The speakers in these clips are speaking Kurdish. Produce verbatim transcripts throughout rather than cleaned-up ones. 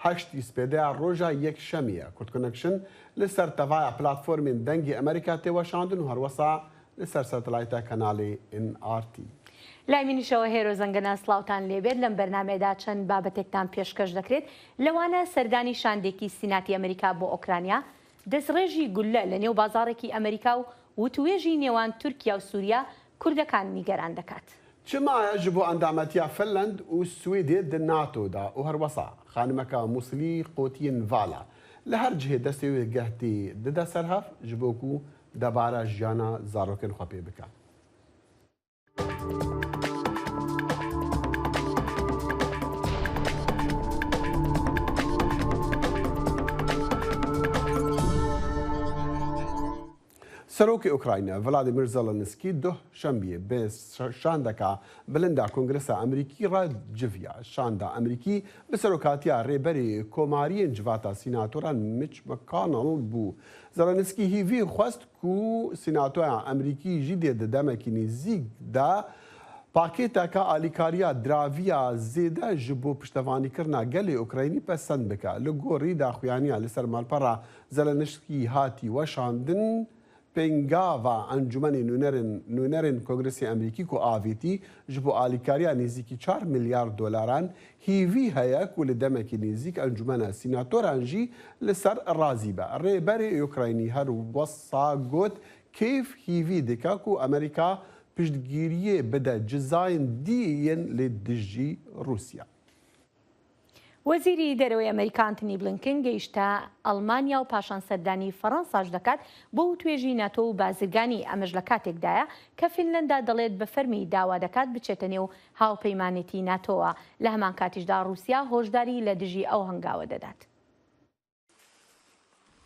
Heştî spêdeya roja yekşemî ye. Kurd Connection li ser tevaya platformên Dengê Amerîka tê weşandin û herwesa li ser satelayta kanalê N R T. لای منیشەوە هێرۆ زەنگەنە سڵاوتان لێبێت. لەم بەرنامەیەدا چەند بابەتێکتان پێشکەش دەکرێت، لەوانە سەردانی شاندێکی سیناتی ئەمریکا بۆ ئۆکرانیا، دەستڕێژی گوللە لە نێو بازاڕێکی ئەمریکا و وتوێژی نێوان تورکیا و سووریا کوردەکان نیگەران دەکات. Çima ye ji bo endametiya Finland û Swêdê di NATO de û herwesa xanimeka Muslî qotiyên vala li her cihê destê wê gehtî dide ser hev ji bo ku debara jiyana zarokên xwe pê bike. Serokê Ukrayna Volodymyr Zelensky duh şembiyê bi şandeka bilind a Kongresa Amerîkî re civiya. Şanda Amerîkî bi serokatiya rêberê Komariyên Civata Sînatoran Mitch McConnell bû. Zelensky hîvî xwest ku Sînatoya Amerîkî jî dê di demekî nêzîk de pakêteke alîkariya diraviya zêde ji bo piştevanîkirina gelê Ukraynî pesend bike. Li gorî daxuyaniya li ser malpera Zelensky hatî weşandin, pêngava Encûmenê Nûnerên, Nûnerên Kongresê Amerîkî ku avêtî ji bo alîkariya nêzîkî çar milyar dolaran, hîvî heye ku li demekî nêzîk encûmena sînatoran jî li ser razî be. Rêberê Ukraynî her wesa got, Kyiv hîvî dike ku Amerîka piştgiriyê bide cizayên dî yên li dijî Rûsya. وەزیری دەرەوەی ئەمریکا ئەنتنی بلینکن گەیشتە ئەڵمانیا و پاشان سەردانی فەڕەنساش دەکات بۆ توێژی ناتۆ و بازرگانی. ئەمەش لە کاتێکدایە کە فینلەندا دەڵێت بە فەرمی داوا دەکات بچێتە نێو هاوپەیمانێتی ناتۆوە. لە هەمان کاتیشدا ڕووسیا هۆشداری لە دژی ئەو هەنگاوە دەدات.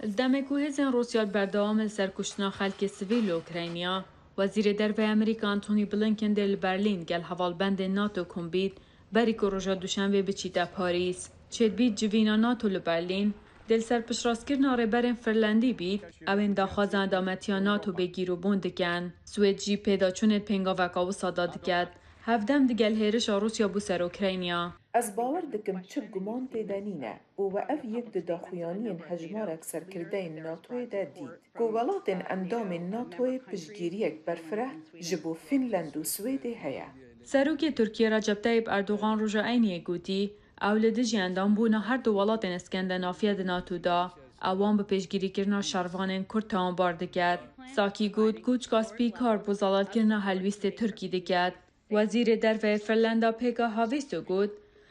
Li demê ku hêzên Rûsya li berdewam in li ser kuştina xelkê sivîl li Ukrayniya, Wezîrê Derve yê Amerîka Antony Blinken dê li Berlîn gel hevalbendên NATO kom bît, berî ku roja Duşenbê biçîte Parîs. Çêdibît civîna NATO li Berlîn dê li ser piştrastkirina rêberên Firlendî bît, ew ên daxwaza endametiya NATO bê gîrobûn dikin. Swêd jî pêdaçûnê di pêngaveka wisa de diket. Hevdem digel hêrişa Rûsya bû ser Ukrayniya. Ez bawer dikim çi guman tê de nîne û we ev yek di daxuyaniyên hejmarek serkirdeyên NATOyê de dît, ku welatên endamên NATOyê piştgiriyek berfireh ji bo Fînlend û Swêdê heye. Serokê Tirkiyê Recep Tayyip Erdogan roja Eyniyê gotî, ew li dijî endambûna her du welatên Eskendenafiya di NATO de, ew wan bi pêşgirîkirina şervanên Kurd tawanbar diket. Sakî got, Koçka Spî kar bo zelalkirina helwîstê Tirkî diket. Wezîrê Derve yê Firlenda Pekka Haavisto got,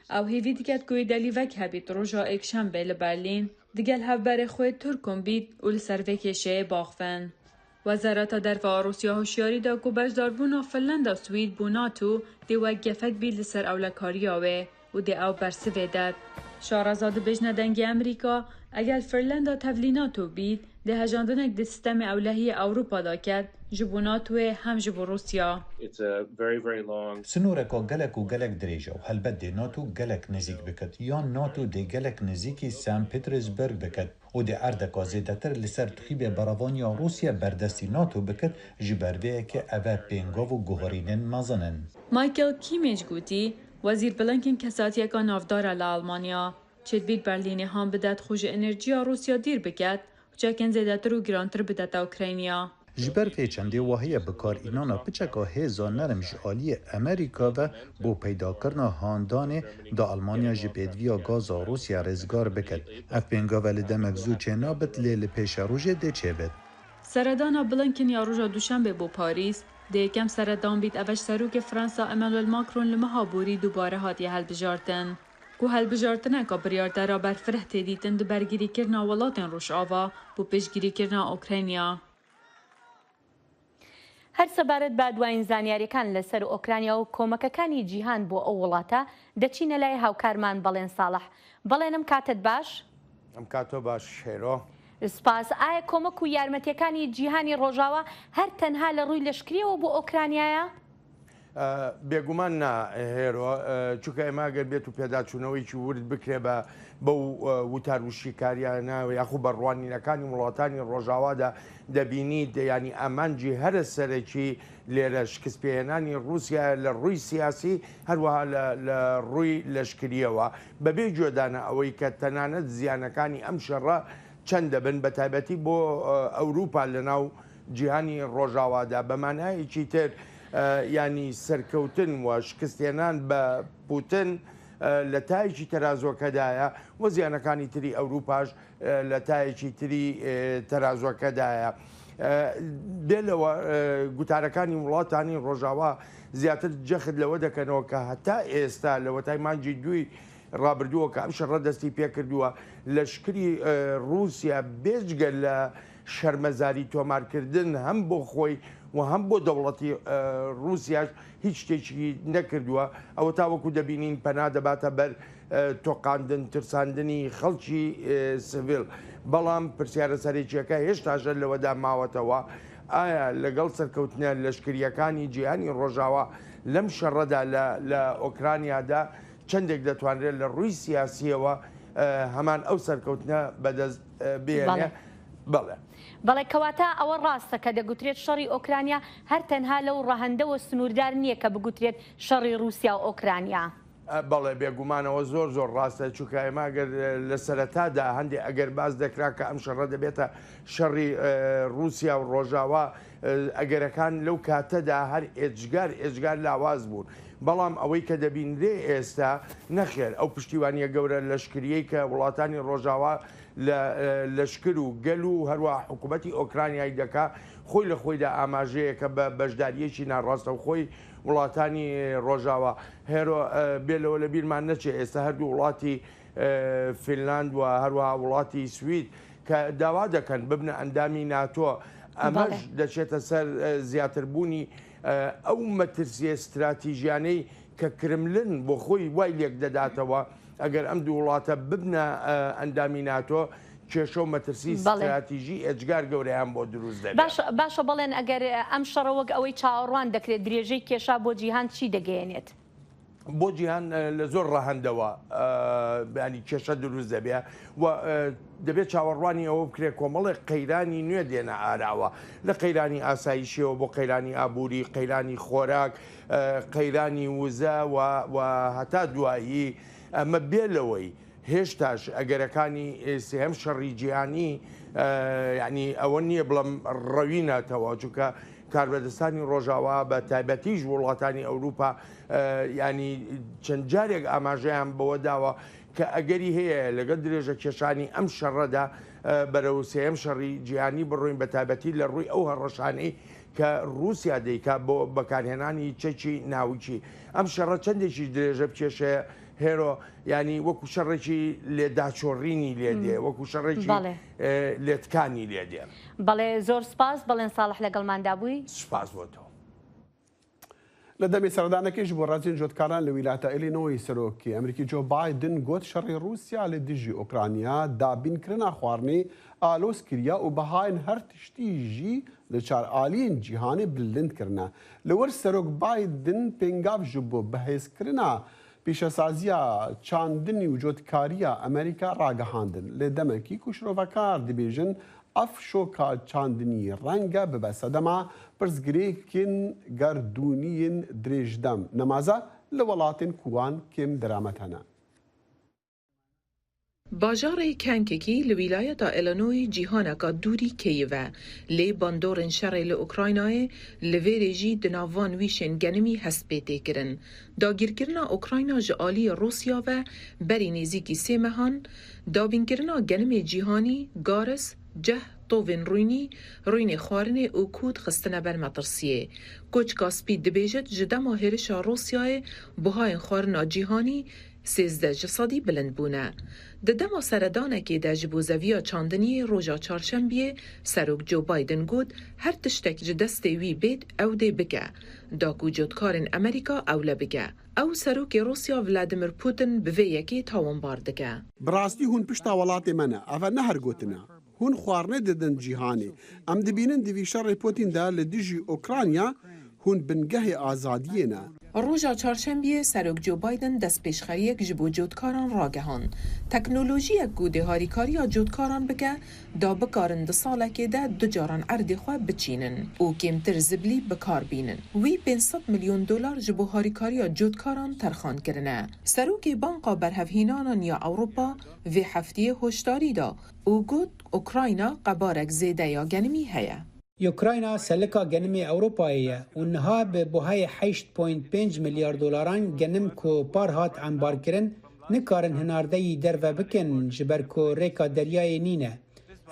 ew hêvî diket ku êdelî vek hebît roja êkşembê li Berlîn digel hevberê xwe yê Tirk kom bît û li ser vê kêşeyê baxivin. Wezareta Derve a Rûsya hişyarî da ku beşdarbûna Firlenda Swîd bo NATO dê wek gefek bît li ser ewlekariya wê û dê ew bersivê det. Şareza dibêjne Dengê Amerîka, eger Firlenda tevlî NATO bît, dê hejandinek di sîstemê ewlehiyê Ewropa de ket, ji bo NATOyê hem ji bo Rûsya. It's a very, very long Sinoreka gelek û gelek dirêj e û helbet dê NATO gelek nêzîk bikit, yan NATO dê gelek nêzîkî Saint Petersburg bikit û dê erdeka zêdetir li ser tixûbê beravaniya Rûsya berdestî NATO bikit, ji ber vê yekê ev e pêngav û guherînên mezin in. Michael Kimmage gotî, Wezîr Blinken kesatiyeka navdar e li Almanya. Çêdibît Berlînê han bidet xwe ji enerjiya Rûsya dîr biket û çekên zêdetir û girantir bidete Ukrayniya. Ji ber vê çendê wa heye bikarînana piçeka hêza nerm ji aliyê Amerîka ve bo peydakirina handanê da Almanya ji pêdiviya gaza Rûsya rêzgar biket. Ev pêngave li demek zû çênabit, lê li pêşerojê dê çêbit. Seredana Blinken ya roja Duşenbê bo Parîs, dê yekem seredan bît, ev e ji serokê Fransa Emmanuel Macron li meha borî dubare hatiye hilbijartin. Ku hilbijartineka biryardera berfireh tê dîtin di bergirîkirina welatên Rojava bo pêşgirîkirina Ukrayna. هەر سەبارەت بە دوایین زانیاریەکان لەسەر ئۆکرانیا و کۆمەکەکانی جیهان بۆ ئەو وڵاتە، دەچینە لای هاوکارمان بەڵێن ساڵح. بەڵێنم کاتت باش. ئەم کاتۆ باش شێرۆ. سپاس. ئایا کۆمەک و یارمەتیەکانی جیهانی ڕۆژاوا هەر تەنها لە ڕووی لەشکریەوە بۆ ئۆکرانیایە؟ بێگومان نا، هێرۆ، چونکە ئێمە ئەگەر بێت و پێداچوونەوەیکی ورد بکرێ بە بەو وتار و شیکاریانە یاخود بە ڕوانینەکانی وڵاتانی ڕۆژاوادا، دەبینیت ینی ئامانجی هەرە سەرەکی لێرە شکست پێهێنانی رووسیا لە ڕووی سیاسی، هەروەها لە ڕووی لەشکریەوە، بەبێ گوێدانە ئەوەی کە تەنانەت زیانەکانی ئەم شەڕە چەند دەبن، بە تایبەتی بۆ ئەوروپا لە ناو جیهانی ڕۆژاوادا. بە مانایەکی تر، ینی سەرکەوتن و شکستێنان بە پوتن لە تایەکی تەرازۆکەدایە و زیانەکانی تری ئەوروپاش لە تایەکی تری تەرازۆکەدایە. بێ لەوە، گوتارەکانی وڵاتانی ڕۆژاوا زیاتر جەخت لەوە دەکەنەوە کە هەتا ئێستا، لە وەتای مانگی دووی ڕابردووە کە ئەم شەڕە دەستی پێ کردووە، لەشکری رووسیا بێجگە لە شەرمەزاری تۆمارکردن هەم بۆ خۆی و هەم بۆ دەوڵەتی رووسیاش هیچ شتێکی نەکردووە. ئەوە تاوەکو دەبینین پەنا دەباتە بەر تۆقاندن، ترساندنی خەڵکی سڤیل. بەڵام پرسیارە سەرەکیەکە هێشتاژە لەوەدا ماوەتەوە، ئایا لەگەڵ سەرکەوتنە لەشکریەکانی جیهانی ڕۆژاوا لەم شەڕەدا لە ئۆکرانیادا چەندێک دەتوانرێت لە ڕووی سیاسیەوە هەمان ئەو سەرکەوتنە بەدەست بێنێ؟ بەڵێ. بەڵێ. بەڵێ، کەواتە ئەوە ڕاستە کە دەگوترێت شەڕی ئۆکرانیا هەر تەنها لەو ڕەهەندەوە سنووردار نییە کە بگوترێت شەڕی رووسیا و ئۆکرانیا. بەڵێ، بێگومانەوە زۆر زۆر ڕاستە، چونکە ئێمە ئەگەر لە سەرەتادا هەندێک ئەگەر باس دەکرا کە ئەم شەڕە دەبێتە شەڕی رووسیا و ڕۆژاوا، ئەگەرەکان لەو کاتەدا هەر ئێجگار ئێجگار لاواز بوون. بەڵام ئەوەی کە دەبینرێ ئێستا، نەخێر، ئەو پشتیوانیە گەورە لەشکریەی کە وڵاتانی ڕۆژاوا لە لەشکر و گەل و هەروە حکوومەتی ئۆکرانیای دەکا، خۆی لە خۆیدا ئاماژەیەکە بە بەشداریەکی ناڕاستەوخۆی وڵاتانی ڕۆژاوا. هێرۆ، بێ لەوە لە بیرمان نەچێ ئێستا هەردوو وڵاتی فینلاند و هەروەها وڵاتی سوید کە داوا دەکەن ببنە ئەندامی ناتۆ، ئەمەش دەچێتە سەر زیاتربوونی ئەو مەترسیە استراتیژیانەی کە کرملن بۆ خۆی وای لێک دەداتەوە، ئەگەر ئەم دوو وڵاتە ببنە ئەندامی ناتۆ، کێشە و مەترسی استراتیژی ئێجگار گەورەیان بۆ دروست دەبێت. باشە، باشە، بەڵێن ئەگەر ئەم شەڕە وەک ئەوەی چاوەڕوان دەکرێت درێژەی کێشا بۆ جیهان چی دەگەیەنێت؟ بۆ جیهان لە زۆر ڕەهەندەوە ینی کێشە دروست دەبێت و دەبێت چاوەڕوانی ئەوە بکرێت کۆمەڵێک قەیرانی نوێ دێنە ئاراوە، لە قەیرانی ئاسایشیەوە بۆ قەیرانی ئابووری، قەیرانی خۆراک، قەیرانی وزە و هەتا دوایی. ئەمە بێ لەوەی هێشتاش ئەگەرەکانی سێهەم شەڕی جیهانی، ینی ئەوە نییە بڵم ڕەوینەتەوە، چونکە کاربەدەستانی ڕۆژاوا بە تایبەتیش وڵاتانی ئەوروپا، ینی چەند جارێک ئاماژەیان بەوە داوە کە ئەگەری هەیە لەگەڵ درێژە کێشانی ئەم شەڕەدا بەرەو سێهەم شەڕی جیهانی بڕوین، بە تایبەتی لە ڕووی ئەو هەڕەشانەی کە رووسیا دەیکا بۆ بەکارهێنانی چەکی ناوکی. ئەم شەڕە چەندێکی درێژە بکێشێ، هێرۆ، ینی وەکو شەڕێکی لێداچۆڕینی لێ دێ، وەکو شەڕێکی لێتکانی لێ دێ. بەڵێ، زۆر سپاس، بەڵێن ساڵح لەگەڵماندا بووی. سپاس بۆ تۆ. لە دەمی سەردانەکەی ji بۆ ڕازین جۆتکاران لە ویلایەتە ئیلینۆی، سەرۆکی ئەمریکی جۆ بایدن گوت شەڕی رووسیا لە دژی ئۆکرانیا دابینکردنا خواردنی ئالۆز کریە و بەهایên her tiştî jî li çar aliyên cîhanê bilind kirine. Li wir Serok Biden pêngav ji bo bihêzkirina pîşesaziya çandinî û cotkariya Amerîka ragihandin. Lê demekî ku şirovekar dibêjin ev şoka çandinî renge bibe sedema pirsgirêkên gerdûniyên dirêjdem, nemaze li welatên ku wan kêm deramet hene. Bajarê Kankakî li wîlayeta Illinois cîhaneka dûrî keyv e, lê bandorên şerê li Ukraynayê li vêrê jî di nav van wîşên genimî hest pê tê kirin. Dagîrkirina Ukrayna ji aliyê Rûsya ve berî nêzîkî sê mehan, dabînkirina genimê cîhanî, garis, ceh, tovên rûynî, rûynê xwarinê û kût xistine ber metirsiyê. Koçka Spî dibêjit ji dema hêrişa Rûsyayê buhayên xwarina cîhanî sêzdeh ji sedî bilind bûne. Di dema seredanekê de ji bo zeviya çandiniyê roja çarşembiyê Serok Joe Biden got, her tiştek ji destê wî bêt ew dê bike, da ku cotkarên Amerîka ewle bike. Ew Serokê Rûsya Vladimir Putin bi vê yekê tawanbar dike. Bi rastî hûn pişta welatê me ne. Eve ne her gotin e. Hûn xwarinê didin cîhanê. Em dibînin di vî şerê Putin de li dijî Ukrayna Hûn bingehê azadiyê ne. Roja Çarşembiyê Serok Joe Biden destpêşxeriyek ji bo cotkaran ragehand. Teknolojiyek ku dê harîkariya cotkaran bike, da bikarin di salekê de du caran erdê xwe biçînin û kêmtir ziblî bi kar bînin. Wî pênc sed milyon dolar ji bo harîkariya cotkaran terxan kirine. Serokê Banka Berhevhînanan ya Ewropa vê heftiyê hoşdarî da û got, Ukrayna qebarek zêde ya genimî heye. Ukrayna selika genimê Ewropayê ye û niha bi buhayê heşt point pênc milyar dolaran genim ku par hat embarkirin, nikarin hinardeyî derve bikin, ji ber ku rêka deryayê nîne.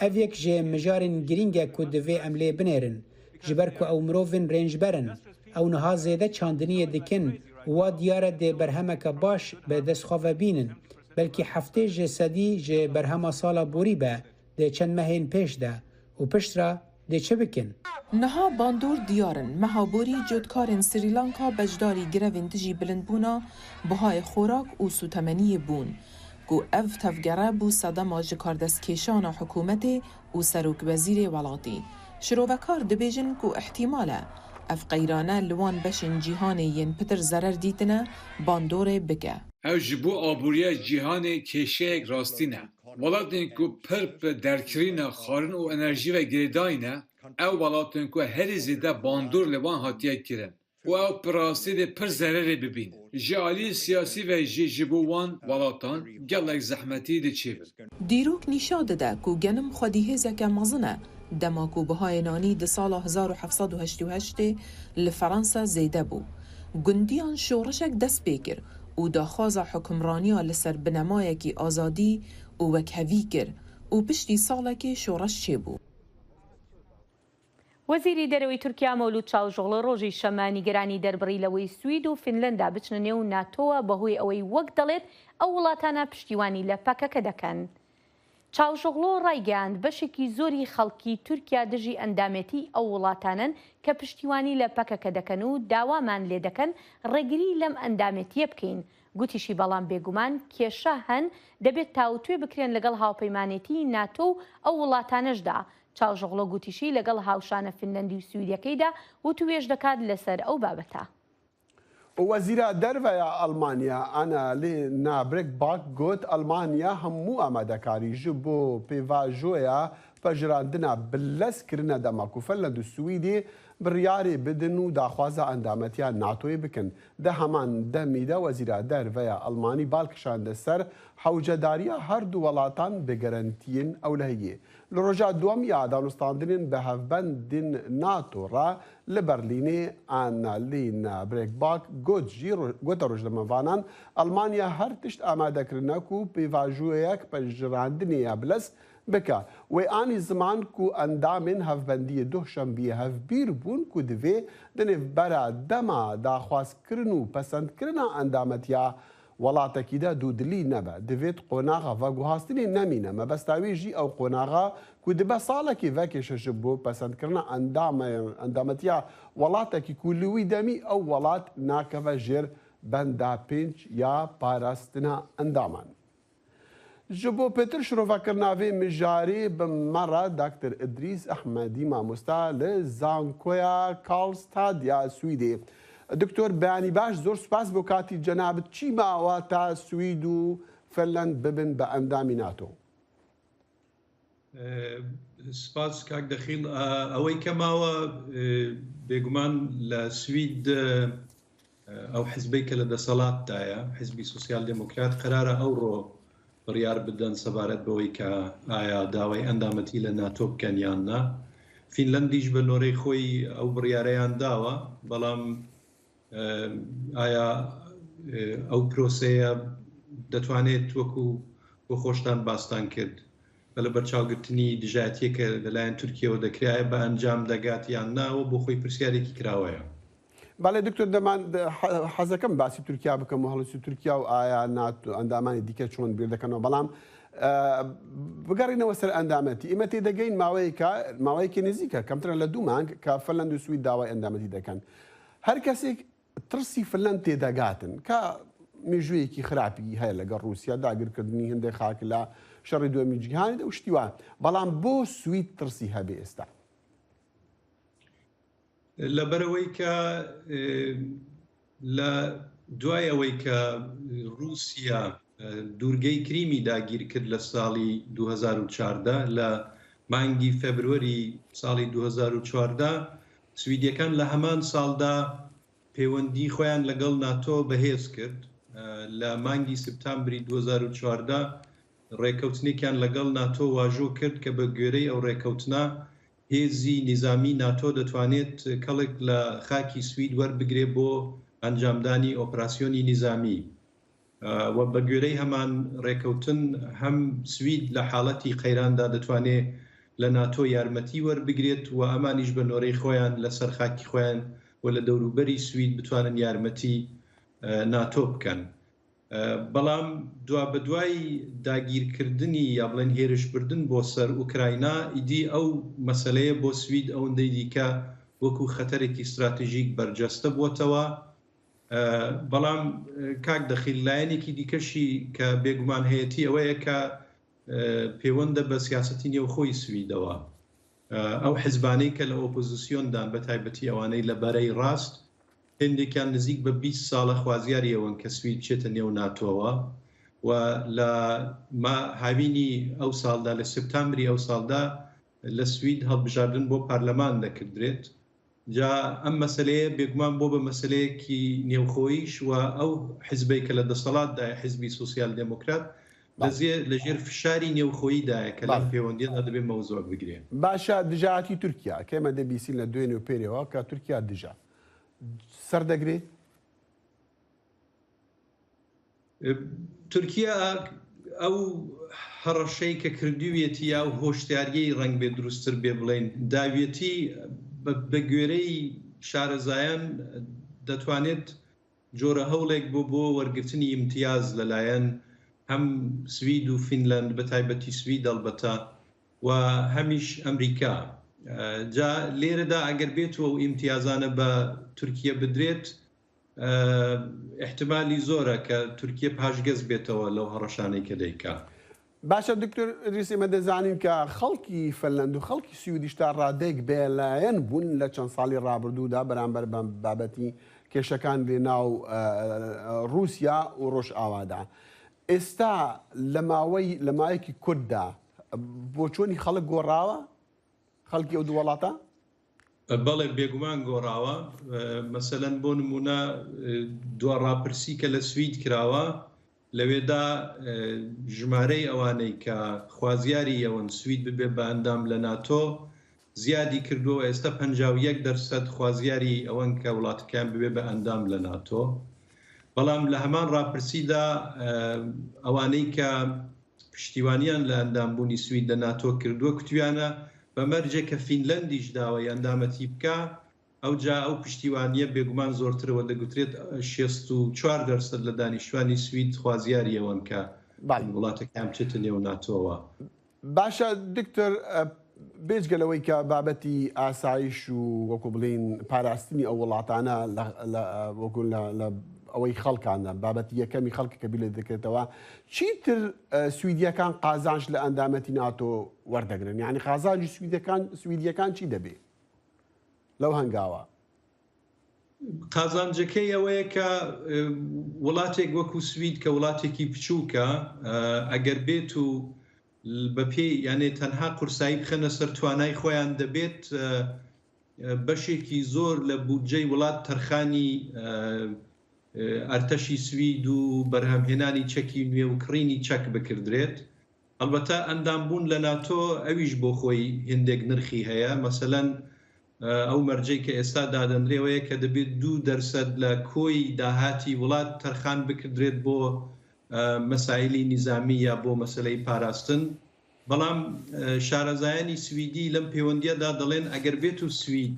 Ev yek ji mijarên girîng e ku divê em lê binêrin, ji ber ku ew mirovên rêncber in. Ew niha zêde çandiniyê dikin û wa diyar e dê berhemeke baş bi dest xwe ve bînin. Belkî heftê ji sedî ji berhema sala borî be, dê çend mehên pêş de û piştre dê çi bikin? Niha bandor diyar in. Meha borî cotkarên Srî Lanka beşdarî grevên dijî bilindbûna bihayê xorak û sûtemeniyê bûn, ku ev tevgere bû sedema ji kardestkêşana hikûmetê û serokwezîrê welatî. Şirovekar dibêjin ku îhtîmal e ev qeyrane li wan beşên cîhanê yên pitir zerer dîtine bandorê bike. Ew ji bo aboriya cîhanê kêşeyek rastî ne. Welatên ku pir bi derkirîna xwarin û enerjî ve girêdayî ne, ew welatên ku herî zêde bandor li wan hatiye kirin û ew bi rastî dê pir zererê bibînin. Ji alî siyasî ve jî ji bo wan welatan gelek zehmetî dê çêbin. Dîrok nîşa dide ku genim xwedî hêzeke mezin e, dema ku bihayê nanî di sala hezar û heft sed û heştê û heştê li Feransa zêde bû. Gundiyan şoreşek dest pê kir û daxwaza hukimraniya li ser binemayekî azadî û wekhevî kir û piştî salekê şoreş çêbû. وەزیری دەرەوەی تورکیا مەولود چاوشئۆغلو ڕۆژی شەممە نیگەرانی دەربڕی لەوەی سوید و فینلەندا بچنە نێو ناتۆوە، بەهۆی ئەوەی وەک دەڵێت ئەو وڵاتانە پشتیوانی لە پەکەکە دەکەن. چاوشئۆغلو ڕایگەیاند بەشێکی زۆری خەڵکی تورکیا دژی ئەندامێتی ئەو وڵاتانەن کە پشتیوانی لە پەکەکە دەکەن و داوامان لێ دەکەن ڕێگری لەم ئەندامێتیە بکەین. گوتیشی بەڵام بێگومان کێشە هەن دەبێت تاوتوێ بکرێن لەگەڵ هاوپەیمانێتی ناتۆ و ئەو وڵاتانەشدا. چاوشئۆغلو گوتیشی لەگەڵ هاوشانە فینلەندی و سویدیەکەیدا وتووێژ دەکات لەسەر ئەو بابەتە. Wezîra Derve ya Almanya Annalena Baerbock got, Almanya hemû amadekarî ji bo pêvajoya pejirandina bi lez kirine dema ku Finland û Swîdê biryarê bidin û daxwaza endametiya NATOyê bikin. Di heman demî de Wezîra Derve ya Almanî bal kişande ser hewcedariya her du welatan bi gerentiyên ewlehiyê. Li roja duwem ya danûstandinên bi hevbendên NATO re li Berlînê, Annalena Baerbock got jî ro-, gote rojnamevanan, Almanya her tişt amade kirine ku pêvajoyek pejirandinê ya bilez bike. Wê anî ziman ku endamên Hevbendiyê Duhşembiyê hevbîr bûn ku divê di nêvbera dema daxwazkirin û pesendkirina endametiya welatekî de dûdilî nebe. Divêt qonaxa veguhastinê nemîne. Mebesta wê jî ew qonaxa ku dibe salekê vekêşe ji bo pesendkirina endame-, endametiya welatekî ku li wî demî ew welat nakeve jêr benda pênc ya parastina endaman. Ji bo pêtir şirovekirina vê mijarê bi me re Doktor Idrîs Ehmedî, mamosta li Zankoya Karlstad ya Swîdê. Doktor, beyanî baş, zor spas bo katî cenabit. Çi mawa ta Swîd û Finland bibin bi endamî NATO? Ee, spas kak Dexîl. Ee, ئەوەی کە ماوە، ee، بێگومان لە سوید، ئەو حزبەی کە لە دەسەڵاتدایە، حزبی سوسیال دموکرات، قەرارە ئەوڕۆ بڕیار بدەن سەبارەت بەوەی کە ئایا داوای ئەندامەتی لە ناتۆ بکەن یان نا. فینلەندیش بە نۆرەی خۆی ئەو بڕیارەیان داوە، بەڵام، ئە، ئایا، ئە، ئەو پرۆسەیە دەتوانێت وەکو بۆ خۆشتان باستان کرد، بە لە بەرچاوگرتنی دژایەتیە کە لەلایەن تورکیەوە دەکرایە بە ئەنجام دەگات یان ناوە، بۆ خۆی پرسیارێکی کراوەیە. بەڵێ دکتۆر، دەمان، حە-، حەزەکەم باسی تورکیا بکەم و هەڵوێستی تورکیا و ئایا ناتۆ ئەندامانی دیکە چۆن بیر دەکەنەوە. بەڵام، ئە، بگەڕینەوە سەر ئەندامەتی. ئێمە تێدەگەین ماوەیەکە، ماوەیەکی نزیکە، کەمترە لە دوو مانگ کە فنلەند و سوید داوای ئەندامەتی دەکەن. هەر کەسێک ترسی فنلەند تێدەگاتن کە مێژوویەکی خراپی هەیە لەگەڵ رووسیا، داگیرکردنی هەندێک خاک لە شەڕی دووەمی جیهانی و شتی وان. بەڵام بۆ سوید ترسی هەبێ ئێستا؟ لەبەرەوەی کە لە دوای ئەوەی کە رووسیا دوورگەی کریمی داگیر کرد لە ساڵی دوو هەزار و چواردە، لە مانگی فێبروەری ساڵی دوو هەزار و چواردە، سویدیەکان لە هەمان ساڵدا پەیوەندی خۆیان لەگەڵ ناتۆ بەهێز کرد. لە مانگی سپتامبری دوو هەزار و چواردە ڕێکەوتنێکیان لەگەڵ ناتۆ واژۆ کرد کە بە گوێرەی ئەو ڕێکەوتنە هێزی نیزامی ناتۆ دەتوانێت کەڵک لە خاکی سوید وەربگرێ بۆ ئەنجامدانی ئۆپراسیۆنی نیزامی. و بە گوێرەی هەمان ڕێکەوتن، هەم سوید لە حاڵەتی قەیراندا دەتوانێت لە ناتۆ یارمەتی وەربگرێت و ئەمانیش بە نۆرەی خۆیان لەسەر خاکی خۆیان و لە دەوروبەری سوید بتوانن یارمەتی ناتۆ بکەن. بەڵام دوا بە دوای داگیرکردنی یا بڵێن هێرشبردن بۆ سەر ئوکراینا، ئیدی ئەو مەسەلەیە بۆ سوید ئەوەندەی دیکە وەکو خەتەرێکی استراتیژیک بەرجەستە بووەتەوە. بەڵام کاک دەخیل، لایەنێکی دیکەشی کە بێگومان هەیەتی ئەوەیە کە پەیوەندە بە سیاسەتی نێوخۆی سویدەوە. ئەو حزبانەی کە لە ئۆپۆزیسیۆندان، بە تایبەتی ئەوانەی لە بەرەی ڕاست، هێندێکیان نزیک بە بیست ساڵە خوازیاری ئەوەن کە سوید بچێتە نێو ناتۆوە و لە ما هاوینی ئەو ساڵدا، لە سپتامبری ئەو ساڵدا، لە سوید هەڵبژاردن بۆ پارلەمان دەکردرێت. جا ئەم مەسەلەیە بێگومان بۆ بە مەسەلەیەکی نێوخۆییش و ئەو حزبەی کە لە دەسەڵاتدایە، حزبی سوسیال دموکرات، لە بەڵێ. زێ-، لە ژێر فشاری نێوخۆییدایە کە لەم بەڵێ. پەیوەندیەدا دەبێ مەوزوع بگرێ. باشە، دژایەتی تورکیا، کێمە دەبیسین لە دوێنێ و پێرێەوە کە تورکیا دژە سەر دەگرێ؟ تورکیا ئەو هەڕەشەی کە کردوویەتی یا ئەو هۆشداریەی، ڕەنگ بێ دروستتر بێ بڵێن، داویەتی بە، بە گوێرەی شارەزایان دەتوانێت جۆرە هەوڵێک بۆ، بۆ وەرگرتنی ئیمتیاز لەلایەن هەم سوید و فینلەند، بە تایبەتی سوید ئەلبەتە، و هەمیش ئەمریکا. ئە، جا لێرەدا ئەگەر بێتەوە و ئیمتیازانە بە تورکیا بدرێت، ئە، احتمالی زۆرە کە تورکیا پاشگەز بێتەوە لەو هەڕەشانەی کە دەیکا. باشە دکتۆر ئیدریس، ئێمە دەزانین کە خەڵکی فەنلەند و خەڵکی سویدیش تا ڕادەیەک بێلایەن بوون لە چەند ساڵی ڕابردوودا بەرامبەر بە بابەتی کێشەکان لە ناو، ئە، رووسیا و ڕۆژئاوادا. ئێستا لە ماوەی، لە ماوەیەکی کورتدا بۆچوونی خەڵک گۆڕاوە؟ خەڵکی ئەو دوو وڵاتە؟ بەڵێ، بێگومان گۆڕاوە. مەسەلەن بۆ نمونە، دوا ڕاپرسی کە لە سوید کراوە، لەوێدا ژمارەی ئەوانەی کە خوازیاری ئەوەن سوید ببێ بە ئەندام لە ناتۆ زیادی کردووە. ئێستا پەنجا و یەک دەرسەد خوازیاری ئەوەن کە وڵاتەکەیان ببێ بە ئەندام لە ناتۆ. بەڵام لە هەمان ڕاپرسیدا، ئەوانەی کە پشتیوانیان لە ئەندامبوونی سوید لە ناتۆ کردووە، کوتویانە بە مەرجێک کە فینلەندیش داوای ئەندامەتی بکا، ئەو جا ئەو پشتیوانیە بێگومان زۆرترەوە، دەگوترێت شێست و چوار دەرسەد لە دانیشتوانی سوید خوازیاری ئەوەن کە بەڵێ. وڵاتەکەیان بچێتە نێو ناتۆوە. باشە دکتۆر، ئە، بێجگە لەوەی کە بابەتی ئاسایش و وەکو بڵین پاراستنی ئەو وڵاتانە لە، لە، وەکو لە، لە ئەوەی خەڵکانە، بابەتی یەکەمی خەڵک کە بیلێ دەکرێتەوە، چیتر، ئە، سویدیەکان قازانج لە ئەندامەتی ناتۆ وەردەگرن؟ یعنی قازانجی سویدەکان، سویدیەکان چی دەبێ لەو هەنگاوە؟ قازانجەکەی ئەوەیە کە، ئە، وڵاتێک وەکو سوید کە وڵاتێکی بچووکە، ئە، ئەگەر بێت و بە پێی، یانێ تەنها قورسایی بخەنە سەر توانای خۆیان، دەبێت، ئە، ئە، بەشێکی زۆر لە بودجەی وڵات تەرخانی، ئە، ئە، ئەرتەشی سوید و بەرهەمهێنانی چەکی نوێ و کڕینی چەک بکردرێت. ئەلبەتە ئەندامبوون لە ناتۆ ئەویش بۆ خۆی هێندێک نرخی هەیە. مەسەلەن، ئە، ئەو مەرجەی کە ئێستا دادەنرێ ئەوەیە کە دەبێت دوو دەرسەد لە کۆی داهاتی وڵات تەرخان بکردرێت بۆ، ئە، مەسایلی نیزامی یا بۆ مەسەلەی پاراستن. بەڵام، ئە، شارەزایانی سویدی لەم پەیوەندیەدا دەڵێن ئەگەر بێت و سوید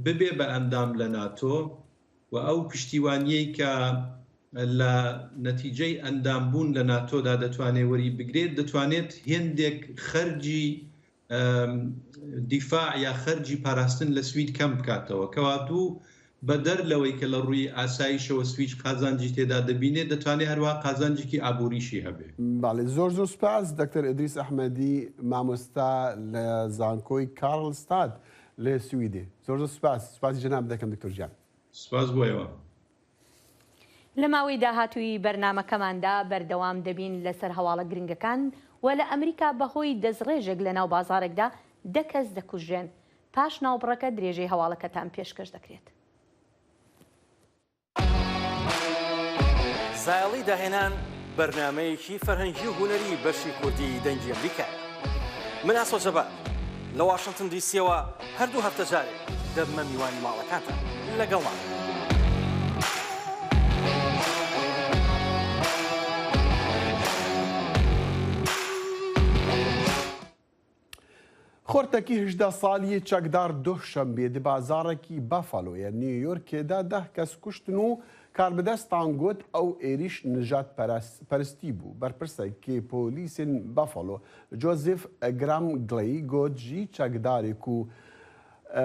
ببێ بە ئەندام لە ناتۆ و ئەو پشتیوانیەی کە لە نەتیجەی ئەندامبوون لە ناتۆدا دەتوانێت وەری بگرێت، دەتوانێت هێندێک خەرجی، ئەم، دیفاع یا خەرجی پاراستن لە سوید کەم بکاتەوە. کەواتوو بەدەر لەوەی کە لە ڕووی ئاسایشەوە سوید قازانجی تێدا دەبینێت، دەتوانێت هەروەها قازانجێکی ئابووریشی هەبێ. بەڵێ، زۆر زۆر سپاس دکتۆر ئیدریس ئەحمەدی، مامۆستا لە زانکۆی کارلستاد li Swîdê. Zor zor spas. Spasî cenab dekim Doktor Can. Spas bo êwan. لە ماوەی داهاتووی بەرنامەکەماندا بەردەوام دەبین لەسەر هەواڵە گرنگەکان و لە ئەمریکا بەهۆی دەستڕێژێک لە ناو بازارێکدا دە کەس دەکوژرێن. پاش ناوبڕەکە درێژەی هەواڵەکەتان پێشکەش دەکرێت. زایەڵی داهێنان بەرنامەیەکی فەرهەنگی و هونەری بەشی کوردی دەنگی ئەمریکایە. من ئاسۆ جەبار لە واشنتن دیسیەوە هەردوو هەفتە جارێک دەبمە میوانی ماڵەکانتان. لەگەڵمان. Xortekî hejdeh salî yê çekdar Duhşembê di bazarekî Buffaloyê New Yorkê de deh kes kuştin û karbidestan got ew êrîş nijadperest-, perestî bû. Berpirsekê polîsên Buffalo, Joseph Graham Glay, got jî çekdarê ku, eh,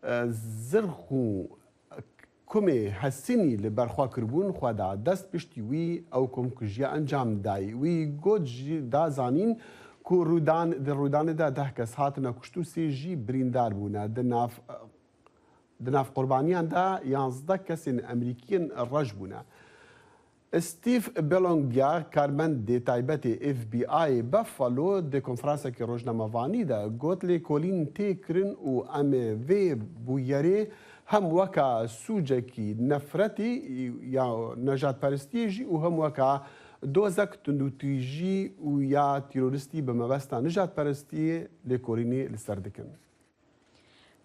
eh, zirx û kumê hesinî li ber xwe kiribûn, xwe da dest, piştî wî ew komkujiya encam dayî. Wî got jî da zanîn ku rûdan, di rûdanê de deh kes hatine kuştin û sê jî birîndar bûne. Di nav, di nav qurbaniyan de yanzdeh kesên Emerîkiyên reş bûne. Steve Belongia, karmendê taybetê F B I Buffalo, di konferansekî rojnamevanî de got, lêkolîn tê kirin û em ê vê bûyerê hem weka sûcekî nefretî ya nejadperestiyê jî û hem weka dozek tundûtîjî û ya terorîstî bi mebesta nijadperestiyê lêkolînê li ser dikin.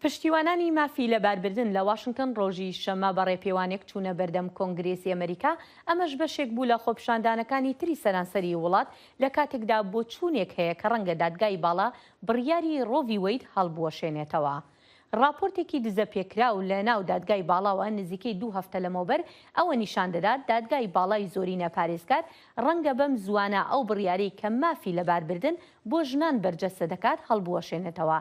پشتیوانانی مافی لەباربردن لە واشنگتن ڕۆژی شەممە بە ڕێپێوانێک چوونە بەردەم کۆنگرێسی ئەمریکا. ئەمەش بەشێک بوو لە خۆپیشاندانەکانی تری سەرانسەری وڵات، لە کاتێکدا بۆچوونێک هەیە کە ڕەنگە دادگای باڵا بڕیاری ڕۆ ڤی وەید هەڵبوەشێنێتەوە. راپۆرتێکی دزەپێکراو لە ناو دادگای باڵاوە نزیکەی دوو هەفتە لەمەوبەر ئەوە نیشان دەدات دادگای باڵای زۆرینە پارێزگار ڕەنگە بەم زوانە ئەو بڕیارەی کە مافی لەباربردن بۆ ژنان بەرجەستە دەکات هەڵبوەشێنێتەوە.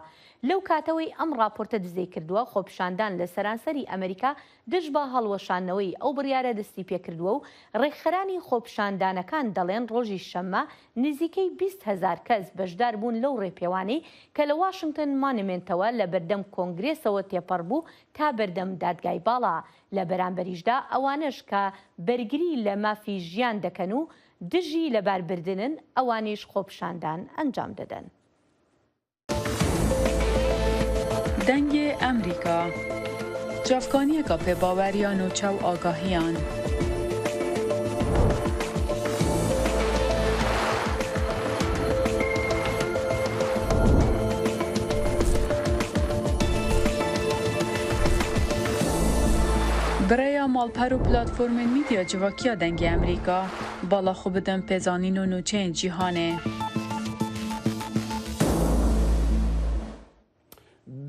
لەو کاتەوەی ئەم راپۆرتە دزەی کردووە، خۆپیشاندان لە سەرانسەری ئەمریکا دژ بە هەڵوەشاندنەوەی ئەو بڕیارە دەستی پێکردووە و ڕێکخەرانی خۆپیشاندانەکان دەڵێن ڕۆژی شەممە نزیکەی بیست هەزار کەس بەشدار بوون لەو ڕێپێوانەی کە لە واشنگتن مانیمێنتەوە لە بەردەم کۆنگرێسەوە تێپەڕ بوو تا بەردەم دادگای باڵا. لە بەرامبەریشدا ئەوانەش کە بەرگری لە مافی ژیان دەکەن و دژی لەباربردنن، ئەوانیش خۆپیشاندان ئەنجام دەدەن. دەنگێ ئەمریکا، چاڤکانیەکە پێ باوەریان و چاو ئاگاهیان. Birêya malper û platformên mîdya civakiya Dengê Emerîka, bala xwe bidin pêzanîn û nûçeyên cîhanê.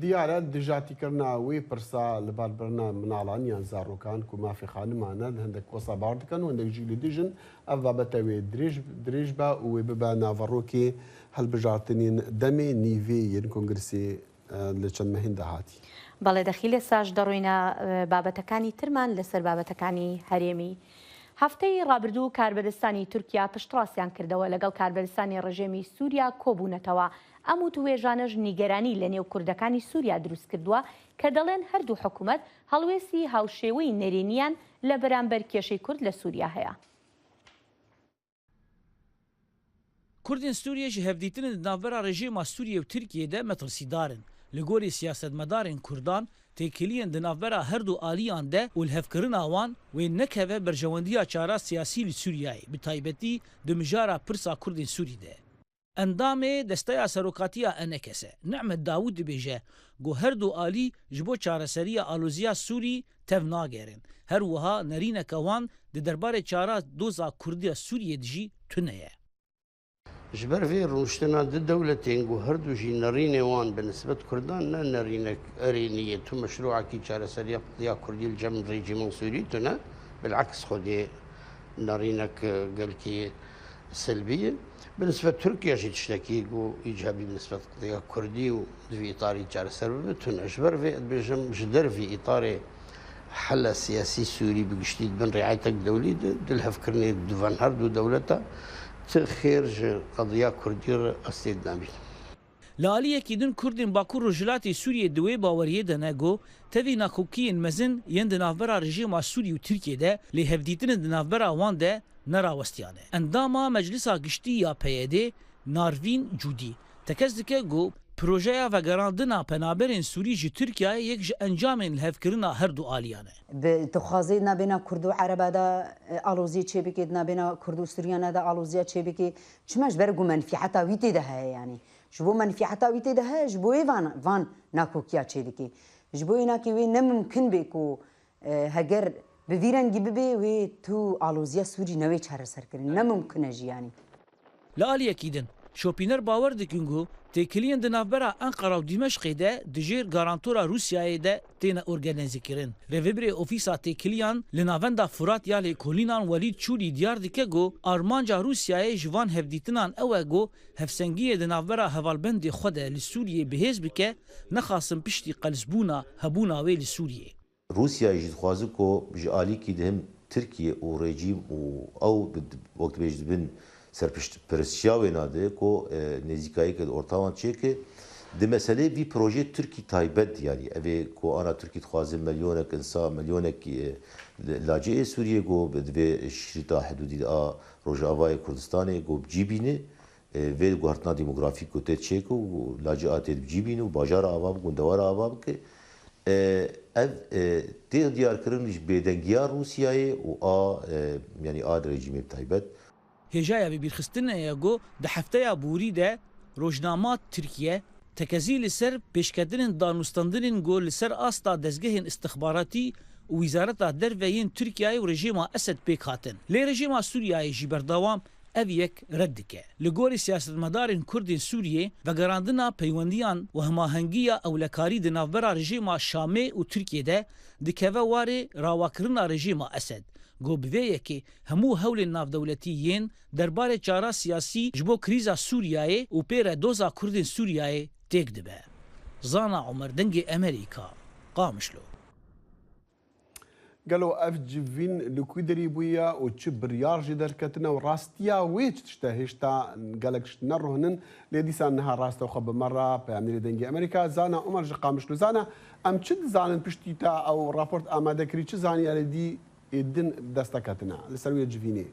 Diyar e, dijatîkirina wê pirsa li bar birina minalan yan zarokan ku mafê xaniman e, li hindek wesa bar dikin û hindek jî li dijin. Ev babete wê dirêj, dirêj be û wê bibe naverokê hilbijartinên demê nîvê yên kongresê, e, li çend mehên dahatî. بەڵێ دەخیل، ئێستاش دەڕۆینە، ئە، بابەتەکانی ترمان لەسەر بابەتەکانی هەرێمی. هەفتەی ڕابردوو کاربەدەستانی تورکیا پشتڕاستیان کردەوە لەگەڵ کاربەدەستانی ڕژێمی سووریا کۆبوونەتەوە. ئەم وتووێژانەش نیگەرانی لە نێو کوردەکانی سووریا دروست کردووە کە دەڵێن هەردوو حکوومەت هەڵوێستی هاوشێوەی نەرێنیان لە بەرامبەر کێشەی کورد لە سووریا هەیە. Kurdên Sûriyê ji hevdîtinên di navbera rejîma Sûriyê û Tirkiyê de metirsîdar in. Li gorî siyasetmedarên Kurdan, têkiliyên di navbera her du aliyan de û lihevkirina wan wê nekeve berjewendiya çara siyasî li Sûriyeyê, bi taybetî di mijara pirsa Kurdên Sûrî de. Endamê Desteya Serokatiya E N K S, Nehmet Dawûd dibêje ku her du alî ji bo çareseriya aloziya Sûrî tev nagerin. Her wiha nerîneke wan di derbarê çara doza Kurdiya Sûriyê de jî tune ye. Ji ber vê rûniştina du dewletên ku her du jî nerînê wan bi nisbet Kurdan ne nerînek erênî ye, tu meşrûekî çareseriya qediya Kurdî li cem rejîma Sûrî tune, bileks xwedê nerînek, e, gelkî Selbî ye. Bi nisbet Tirkiye jî tiştekî ku îcabî bi nisbet qediya Kurdî û di vî îtarî çareser bibe tune. Ji ber vê dibêjim ji dervî îtarê hela siyasî Sûrî bi giştî di bin riayetek dewlî de, di lihevkirinê di van her du dewleta ti xêr ji qediya Kurdî re ez tê dinabînim. Li aliyekî din Kurdên Bakur Rojhilatê Sûriyê di wê baweriyê de ne ku tevî nakokiyên mezin yên di navbera rejîma Sûrî û Tirkiyê de lê hevdîtinên di navbera wan de nerawestiyane. Endama Meclisa Giştî ya P Y D Narvîn Cûdî tekez dike ku projeya vegerandina penaberên Sûrî ji Tirkiyeyê yek ji encamên lihevkirina her du aliyan e. Bi dixwazê di nabêna Kurd û Ereba de, e, aloziyê çêbikê, di nabêna Kurd û Sûriyana de aloziya çêbikê. Çima? Ji ber ku menfîeta wî tê de heye yanî. Ji bo menfîeta wî tê de heye, ji bo yê van, van nakokiya çêdikê. Ji bo yê nakê wê ne mimkin bê ku, e, heger bi vî rengî bibê, wê tu aloziya Sûrî newê çareserkirin. Ne mimkin e jî yanî. Li aliyekî din, şopîner bawer dikin ku têkiliyên di navbera Enqera û Dîmeşqê de di jêr garantora Rûsyayê de têne organîzekirin. Rêvebirê Ofîsa Têkiliyan li Navenda Furat ya Lêkolînan Welîd Çûlî diyar dike ku armanca Rûsyayê ji van hevdîtinan ew e ku hevsengiyê di navbera hevalbendê xwe de li Sûriyê bihêz bike, nexasin piştî qelsbûna hebûna wê li Sûriyê. Rûsyayê jî dixwaze ku ji alîkî di hin Tirkiye û rejîm û ew bi, wek dibêj di bin serpişt-, perestiya wêna de ku, e, nêzîkayeke di orta wan çêke. Di meselê vî projê Tirkî taybet, yanî ev ê ku ana Tirkî dixwaze milyonek insan, milyonek, e, lacê ê Sûriyê ku bi, divê şirîta hidûdî a Rojavayê Kurdistanê ku bi cî bîne. E, vê guhertina demografîk ku tê çêke û lacê a tê di cî bîne û bajara ava bike û dewara ava bike. E, ev, e, tê diyarkirin ji bêdengiya Rûsyayê û a, e, yanî a rejîmê bi taybet. Hêjaya bibîrxistinê ye ku di hefteya borî de rojnama Tirkiye tekezî li ser pêşketinên danûstandinên ku li ser asta dezgehên istixbaratî û Wîzareta Derve yên Tirkiyeyê û rejîma Esed pêk hatin. Lê rejîma Sûriyeyê jî berdewam ev yek red dike. Li gorî siyasetmedarên Kurd ên Sûriyê, vegerandina peywendiyan û hemahengiya ewlekarî di navbera rejîma Şamê û Tirkiyê de dikeve warê rawakirina rejîma Esed. Ku bi vê yekê hemû hewlên navdewletî yên derbarê çara siyasî ji bo krîza Sûriyeyê û pê re doza Kurdên Sûriyeyê têk dibe. Zana Omer, Dengê Emerîka, Qamişlo. Gelo ev civîn li ku derî bûye û çi biryar jê derketine û rastiya wê çi tişt e, hêşta gelek tişt neruhnin, lê dîsa niha rastexwe bi me re peyamnêrê Dengê Emerîka, Zana Omer ji Qamişlo. Zana, em çi dizanin piştî te ew raport amade kirî, çi zanyarê dî ê din bi dest te ketine li ser wê civînê?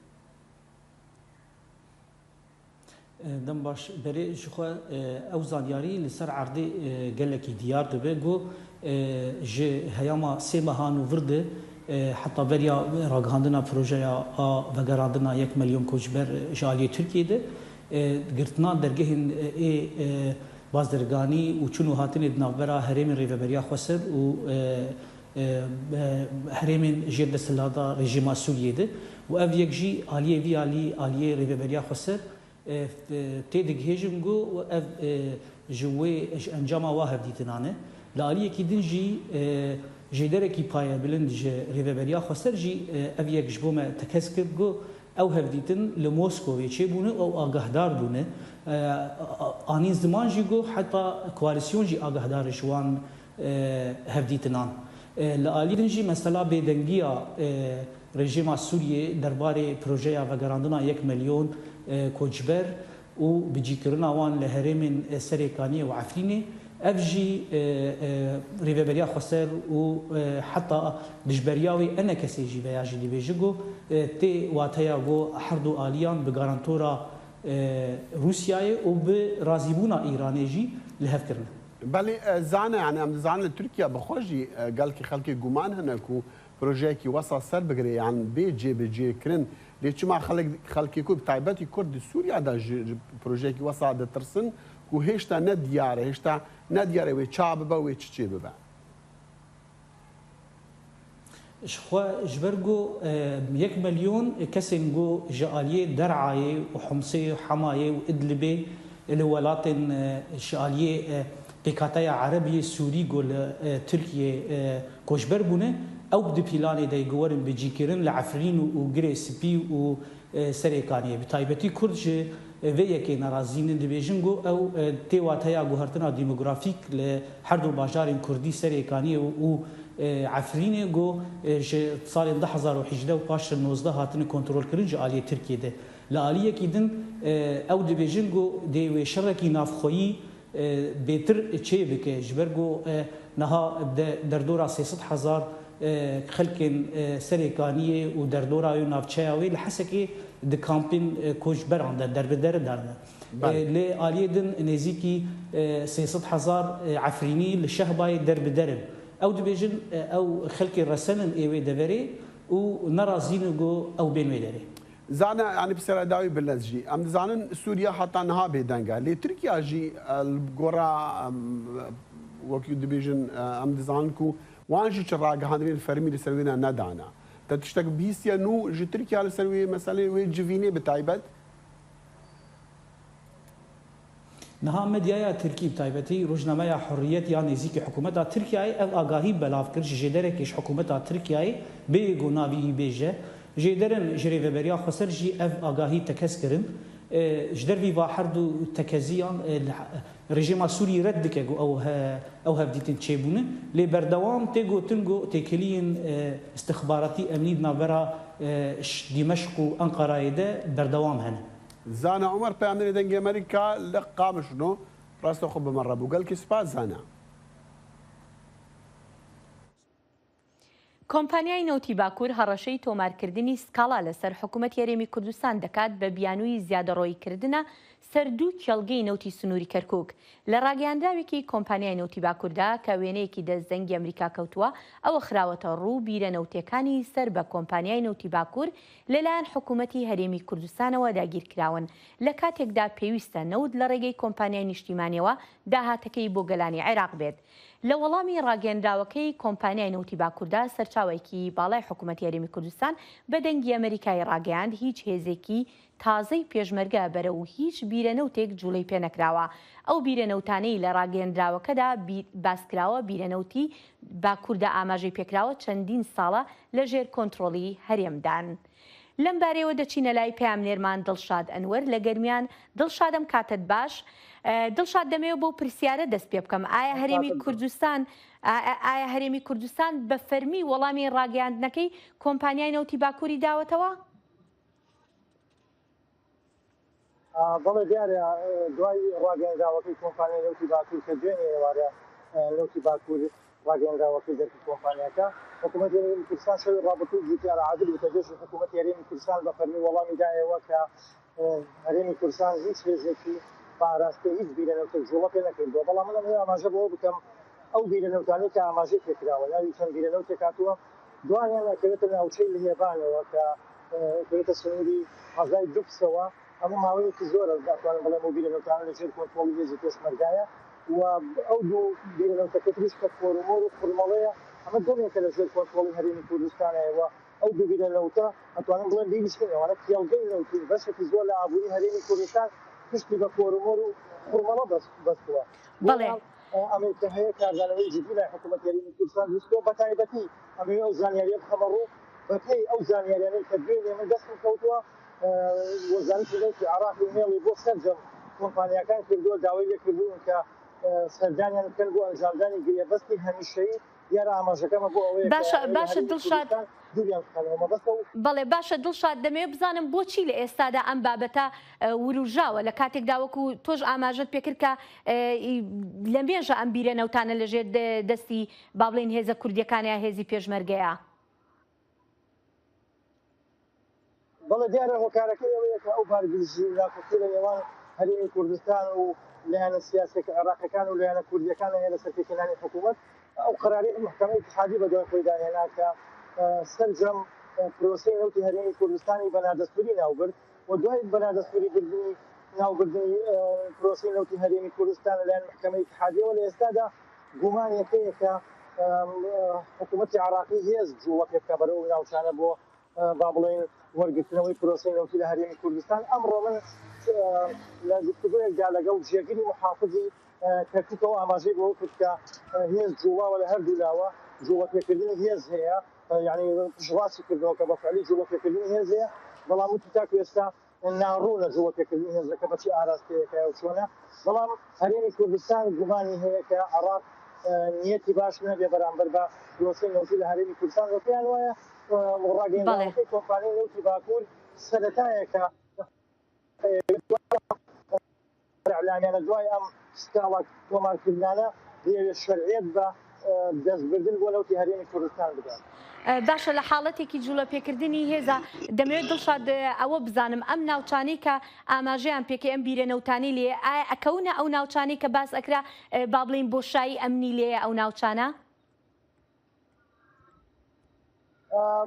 E, dem baş, berê ji xwe, e, ew zanyarî li ser erdê, e, gelekî diyar dibe ku, e, ji heyama sê mehan û vir de, e, heta beriya ragihandina projeya a vegerandina yek milyon koçber, e, ji aliyê Tirkiyê de, e, girtina dergehên, e, ê, e, bazirganî û çûn û hatinê di navbera herêmên Rêveberiya Xweser û, e, e, e, herêmên jêr desthilata rejîma Sûriyê de û ev yek jî aliyê vî alî, aliyê Rêveberiya Xweser, e, e, tê digihêjin ku ev, e, ji wê, ji encama wa hevdîtinan e. Li aliyekî din jî, e, jêderekî payebilind ji Rêveberiya Xweser jî, e, ev yek ji bo me tekez kir ku ew hevdîtin li Moskowê çêbûne û ew agahdar bûne. E, a-, a-, anîn ziman jî ku heta koalîsyon jî agahdar e ji wan, e, hevdîtinan. E, li alî din jî mesela bêdengiya, e, rejîma Sûriyê derbarê projeya vegerandina yek milyon, e, koçber û bicîkirina wan li herêmên, e, Serêkaniyê û Efrînê, ev jî, e, e, Rêveberiya Xweser û, e, heta dijberiya wê ENKSê jî veya jî dibêje ku, e, tê wateya ku her du aliyan bi garantora, e, Rûsyayê û bi razîbûna Îranê jî li hev kirine. Belê, e, Zane, yani em dizanin li Tirkiye bi xwe jî, e, gelkî xelkê guman hene ku projeyekî wesa ser bigire yan bê cêbicêkirin. Lê çima xelk-, xelkê ku bi taybetî Kurd di Sûriya de ji, ji projeyekî wesa ditirsin ku hêşta ne diyar e, hêşta ne diyar e wê ça bibe, wê çi çê bibe? Ji xwe, ji ber ku, e, yek milyon kesên ku ji aliyê Der'ayê û Humsê û Hemayê û Idlibê li welatên, e, ji aliyê, e, Pêkhateya Erebiyê Sûrî ku li, e, Tirkiyê, e, koçber bûne, ew di pîlanê de ye ku werin bicîkirin li Efrîn û, û Girê Spî û, e, Serêkaniyê. Bi taybetî Kurd ji, e, vê yekê nerazî ne, dibêjin ku ew, e, tê wateya guhertina demografîk li her du bajarên Kurdî Serêkaniyê û, û, e, Efrînê ku, e, ji salên du hezar û hejdeh û paş nozdeh hatine kontrolkirin ji aliyê Tirkiyê de. Li aliyekî din, e, ew dibêjin ku dê wê şerekî navxweyî e, bêtir çê bike. Ji ber ku, e, niha de-, derdora sê sed hezar, e, xelkên, e, Serê Kaniyê û derdora wê navçeya wê li Hesekê di kampên, e, koçberan de, derbiderin de ne. Belê. E, lê aliyê din nêzîkî, e, sê sed hezar, e, Efrînî li Şehbayê derbider in. Ew dibêjin, e, ew xelkê resen in ê wê deverê û nerazî ne ku ew bên wê derê. Zana, yanî bi seredawî bilez jî. Em dizanin Sûriye heta niha bêdeng e. Lê Tirkiye jî, e, li gora, em, wekî dibêjin, e, em dizanin ku wan jî çi ragihandinên fermî li ser wê ne nedane. Te tiştek bihîstiye nû ji Tirkiye li ser wê meselê, wê civînê bi taybet? Niha medyaya Tirkî, bi taybetî rojnameya Hurriyet ya nêzîkî hikûmeta Tirkiyeyê ev agahî belav kir, ji jêderekê ji hikûmeta Tirkiyeyê bêyî ku navî wî bêje. Jêderin ji Rêveberiya Xweser jî ev agahî tekez kirin. E, ji dervî va her du tekeziyan, e, li, rejîma Sûrî red dike ku ew he-, ew hevdîtin çêbûne. Lê berdewam tê gotin ku têkiliyên, e, istixbaratî emnî di navbera, e, ş-, Dîmeşq û Enqerayê de berdewam hene. Zana Omer, peyamnêrê Dengê Amerîka li Qamişlo, rasta xwe bi me re bû. Gelkî spas, Zana. کۆمپانیای نەوتی باکوور هەڕەشەی تۆمارکردنی سکاڵا لەسەر حکوومەتی هەرێمی کوردستان دەکات بە بیانووی زیادەڕۆییکردنە سەر دوو کێڵگەی نەوتی سنووری کەرکووک. لە ڕاگەیاندراوێکی کۆمپانیای نەوتی باکووردا کە وێنەیەکی دەست دەنگی ئەمریکا کەوتووە، ئەوە خراوەتە ڕوو بیرە نەوتیەکانی سەر بە کۆمپانیای نەوتی باکوور لەلایەن حکوومەتی هەرێمی کوردستانەوە داگیرکراون، لە کاتێکدا پێویستە نەوت لە ڕێگەی کۆمپانیای نیشتیمانیەوە داهاتەکەی بۆ گەلانی عێراق بێت. لە وەڵامی ڕاگەیەندراوەکەی کۆمپانیای نەوتی باکووردا، سەرچاوەیەکی باڵای حکوومەتی هەرێمی کوردستان بە دەنگی ئەمریکای ڕاگەیاند، هیچ هێزێکی تازەی پێشمەرگە بەرە و هیچ بیرە نەوتێک جوڵەی پێ نەکراوە. ئەو بیرە نەوتانەی لە ڕاگەیەندراوەکەدا بی-، باسکراوە، بیرە نەوتی باکووردا ئاماژەی پێکراوە، چەندین ساڵە لە ژێر کۆنترۆڵی هەرێمدان. لەم بارەیەوە دەچینە لای پەیامنێرمان دڵشاد ئەنوەر لە گەرمیان. دڵشادم کاتت باش. ئە، دڵشاد، دەمەوێت بۆ پرسیارە دەست پێ بکەم. ئایا هەرێمی کاتت باش. کوردستان، ئا-، ئا-، ئایا هەرێمی کوردستان بە فەرمی وەڵامی ڕاگەیاندنەکەی کۆمپانیای نەوتی باکووری داوەتەوە؟ ئا، بەڵێ دیارە، ئە، دوای ڕاگەیەندراوەکەی کۆمپانیای نەوتی باکوور کە دوێنێ ئێوارە، ئە، نەوتی باکوور ڕاگەیەندراوەکەی دەرکی کۆمپانیاکە، حکوومەتی هەرێمی کوردستان شەوی ڕابردوو جوتیارە عادل وتەجێشی حکوومەتی هەرێمی کوردستان بە فەرمی وەڵامی دایەوە کە، ئە، هەرێمی کوردستان هیچ هێزێکی پاراستەی هیچ بیرە نەوتێک جوڵە پێ نەکردووە. بەڵام من ئەمەوێ ئاماژە بەوە بکەم، ئەو بیرە نەوتانەی کە ئاماژەی پێکراوە، ناوی چەند بیرە نەوتێک هاتووە، دوانیان ئەکەوێتە ناوچەی لهێبانەوە کە، ئە، ئەکەوێتە سنووری قەزای دوکسەوە. ئەمە ماوەیەکی زۆرە، دەتوانم بڵێم ئەو بیرە نەوتانە لەژێر کۆنترۆڵی هێزی پێشمەرگایە و ئەو دوو بیرە نەوتەکە تریش کە کۆرمۆر و خورمەڵەیە، ئەمە دەمێکە لەژێر کۆنترۆڵی هەرێمی کوردستانەوە. ئەو دوو بیرە نەوتە ئەتوانم بڵێم بینیشتن ئەوانە کێڵگەی نەوتین، بەشێکی زۆر لە ئابووری هەرێمی کوردستان پشتی بە کۆرمۆر و خورمەڵە بەس-، بەستووە. بەڵێ. بۆیە، ئە، ئەمەی کە هەیە کاردانەوەی جدی لای حکوومەتی هەرێمی کوردستان دروست بووە، بە تایبەتی ئەمەوێ ئەو زانیاریە بخەمە ڕوو، بە پێی ئەو زانیاریانەی کە دوێنێ من دەستم کەوتووە، ئە، وەزارەتی نەوتی عێراق ئیمێڵی بۆ سەرجەم کۆمپانیاکان کردووە، داوای لێ کردوون کە، ئە، سەردانیان بکەن بۆ ئەنجامدانی گرێبەستی هەمیشەیی. دیارە ئاماژەکەمە بۆ ئەوەیە کە باشە، ئەوەی باشە هەرێمی دڵشاد. کوردستان دووریان بخەنەوە مەبەستە و بەڵێ، باشە دڵشاد، دەمەوێت بزانم بۆچی لە ئێستادا ئەم بابەتە، ئە، وروژاوە، لە کاتێکدا وەکو تۆش ئاماژەت پێکرد کە، ئە، ئی، لە مێژە ئەم بیرە نەوتانە لە ژێر دە-، دەستی با بڵێن هێزە کوردیەکان یا هێزی پێشمەرگەیە. بەڵێ، دیارە هۆکارەکەی ئەوەیە کە ئەو بارگرژی و ناکۆکی لە نێوان هەرێمی کوردستان و لایەنە سیاسیەکە عێراقیەکان و لایەنە کوردیەکان هەیە لەسەر پێکهێنانی حکوومەت. ئەو قەراری محکەمەی اتحادی بە دوای خۆی داهێنا کە، ئە، سەرجەم، ئە، پرۆسەی نەوتی هەرێمی کوردستانی بە نادەستوری ناوبرد و دوای بە نادەستوری بردنی، ناوبردنی، ئە، پرۆسەی نەوتی هەرێمی کوردستان لەلایەن محکەمەی اتحادیەوە لە ئێستادا گومانێک هەیە کە، ئە، ئە، حکوومەتی عێراقی هێز جوڵە پێ بکە بەرەو ئەو ناوچانە بۆ، ئە، با بڵێن وەرگرتنەوەی پرۆسەی نەوتی لە هەرێمی کوردستان. ئەمڕۆ من، ئە، لە گفتوگویەکدا لەگەڵ جێگری محافظی، ئە، کەرکووکەوە ئاماژەی بۆ کرد کە، ئە، هێز جوڵاوە لە هەردوو لاوە، جوڵە پێکردنی هێز هەیە، ئە، یعنی پشتڕاستی کردەوە کە بە فعلی جوڵە پێکردنی هێز هەیە، بەڵام وتی تاکو ئێستا ناڕوونە جوڵە پێکردنی هێزەکە بە چی ئاراستەیەکە و چۆنە، بەڵام هەرێمی کوردستان گومانی هەیە کە عێراق، ئە، نیەتی باش نەبێ بەرامبەر بە پرۆسەی نەوتی لە هەرێمی کوردستان و پێیان وایە، ئە، ڕاگەیەندراوەکەی بەڵێ. کۆمپانیای نەوتی باکوور سەرەتایەکە. ئەعلامیانە دوای ئەم سکاڵا تۆمارکردنانە دەیەوێت شەرعیەت بە دەستبردن بۆ نەوتی هەرێمی کوردستان بدات. باشە، لە حاڵەتێکی جوڵەپێکردنی هێزە، دەمەوێت دڵشاد ئەوە بزانم، ئەم ناوچانەی کە ئاماژەیان پێکەی ئەم بیرە نەوتانی لێ، ئایا ئەکەونە ئەو ناوچانەی کە باس ئەکرا، با بڵین بۆشایی ئەمنی لێ ئەو ناوچانە؟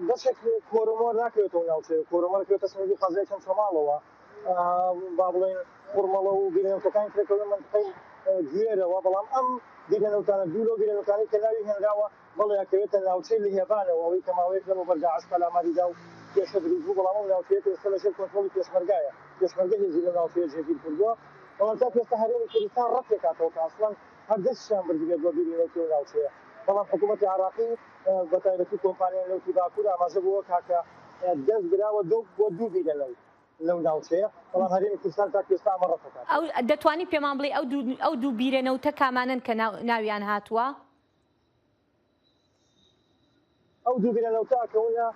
بەشێک کۆرمۆر ناکەوێتەوە ناوچەیە، کۆرمۆر کەوێتە سەرنجی قەزای چەند چۆماڵەوە، با بڵێن خورمەڵە و بیرەنەوتەکانی ترەکەوێت منتقەی گوێرەوە، بەڵام ئەم بیرەنەوتانە دوو لەو بیرەنەوتانی کە ناوی هێنراوە بەڵێ کەوێتە ناوچەی لهێبانەوە، ئەوەی کە ماوەیەک لەمەوبەر داعش پەلاماریدا و کێشە دروست بوو، بەڵام ئەو ناوچەیە ئێستا لەژێر کۆنترۆڵی پێشمەرگایە، پێشمەرگە هێزی لەو ناوچەیە جێگیر کردووە، بەڵام تا ئێستا هەرێمی کوردستان ڕەتێکاتەوە کە ئەسڵەن هەر دەستیان بردبێت بۆ بیرەنەوتی ئەو ناوچەیە. بەڵام حکوومەتی عێراقی بە تایبەتی کۆمپانیای نەوتی باکوور ئاماژە بۆ کاکە دەست براوە دو بۆ دوو بیرە لەو لەو ناوچەیە، بەڵام هەرێمی کوردستان تا ئێستا ئەمە ڕەتەکات. ئەو دەتوانی پێمان بڵێ ئەو دوو ئەو دوو بیرە نەوتە کامانن کە ناو- ناویان هاتووە؟ ئەو دوو بیرە نەوتە ئەکەونە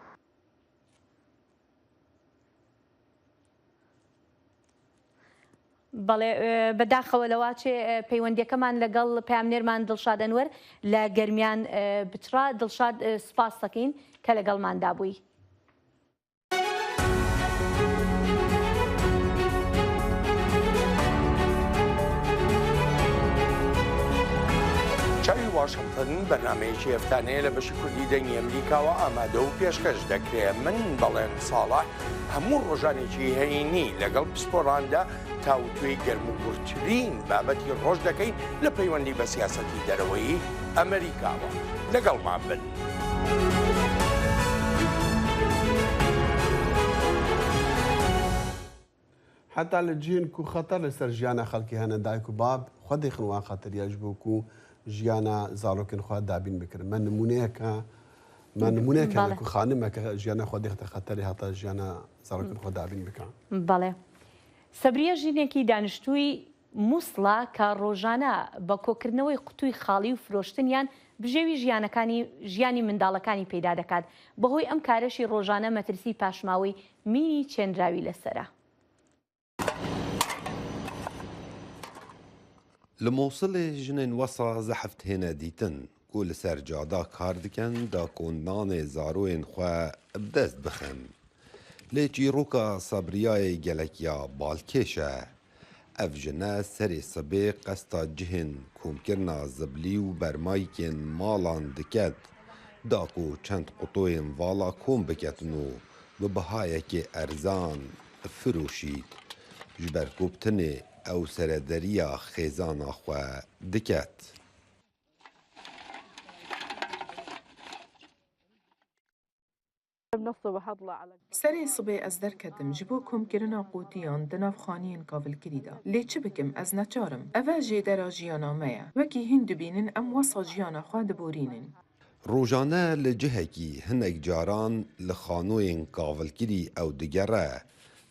بەڵێ، بەداخەوە لەواچێ پەیوەندیەکەمان لەگەڵ پامنێرمان دڵشاد ئەنوەر لە گەرمیان بچڕا. دڵشاد، سپاس دەکەین کە لەگەڵماندا بووی. چاوی واشنگتن بەرنامەیەکی هەفتانەیە لە بەشی کوردی دەنگی ئەمریکاوە ئامادە و پێشکەش دەکرێ. من بەڵێن ساڵح هەموو ڕۆژانێکی هەینی لەگەڵ پسپۆراندا تاوتوێی گەرموگوڕترین بابەتی ڕۆژ دەکەین لە پەیوەندی بە سیاسەتی دەرەوەی ئەمریکاوە. لەگەڵمان بن. Heta li cihên ku xeter li ser jiyana xelkê hene, dayik û bab xwe dêxin wan xeteriya ji bo ku jiyana zarokên xwe dabîn bikin. Me nimûneyeke, me nimûneyek hene ku xanimeke jiyana xwe dêxite xeterê heta jiyana zarokên xwe dabîn bike. بەڵێ. سەبریە ژنێکی دانیشتووی موسڵە کە ڕۆژانە بە کۆکردنەوەی قوتووی خاڵی و فرۆشتنیان بژێوی ژیانەکانی ژیانی منداڵەکانی پەیدا دەکات. بەهۆی ئەم کارەشی ڕۆژانە مەترسی پاشماوەی مینی چێنراوی لەسەرە. Li Mosilê jinên wesa zehf têne dîtin ku li ser cada kar dikin da ku nanê zaroyên xwe bi dest bixin. Lê çîroka Sabriyayê gelek ya balkêş e. Ev jine serê sibê qesta cihên komkirina ziblî û bermayikên malan diket, da ku çend qutoyên vala kom biketin û bi bihayekê erzan firoşît. Ji ber ku bi tinê ew serederiya xêzana xwe diket. Serê sibê ez derketim ji bo komkirina qotiyan di nav xaniyên kavilkirî de. Lê çi bikim, ez neçar im. Ev e jêdera jiyana me ye. Wekî hîn dibînin em wesa jiyana xwe diborînin. Rojane li cihekî hinek caran li xanoyên kavilkirî ew digere,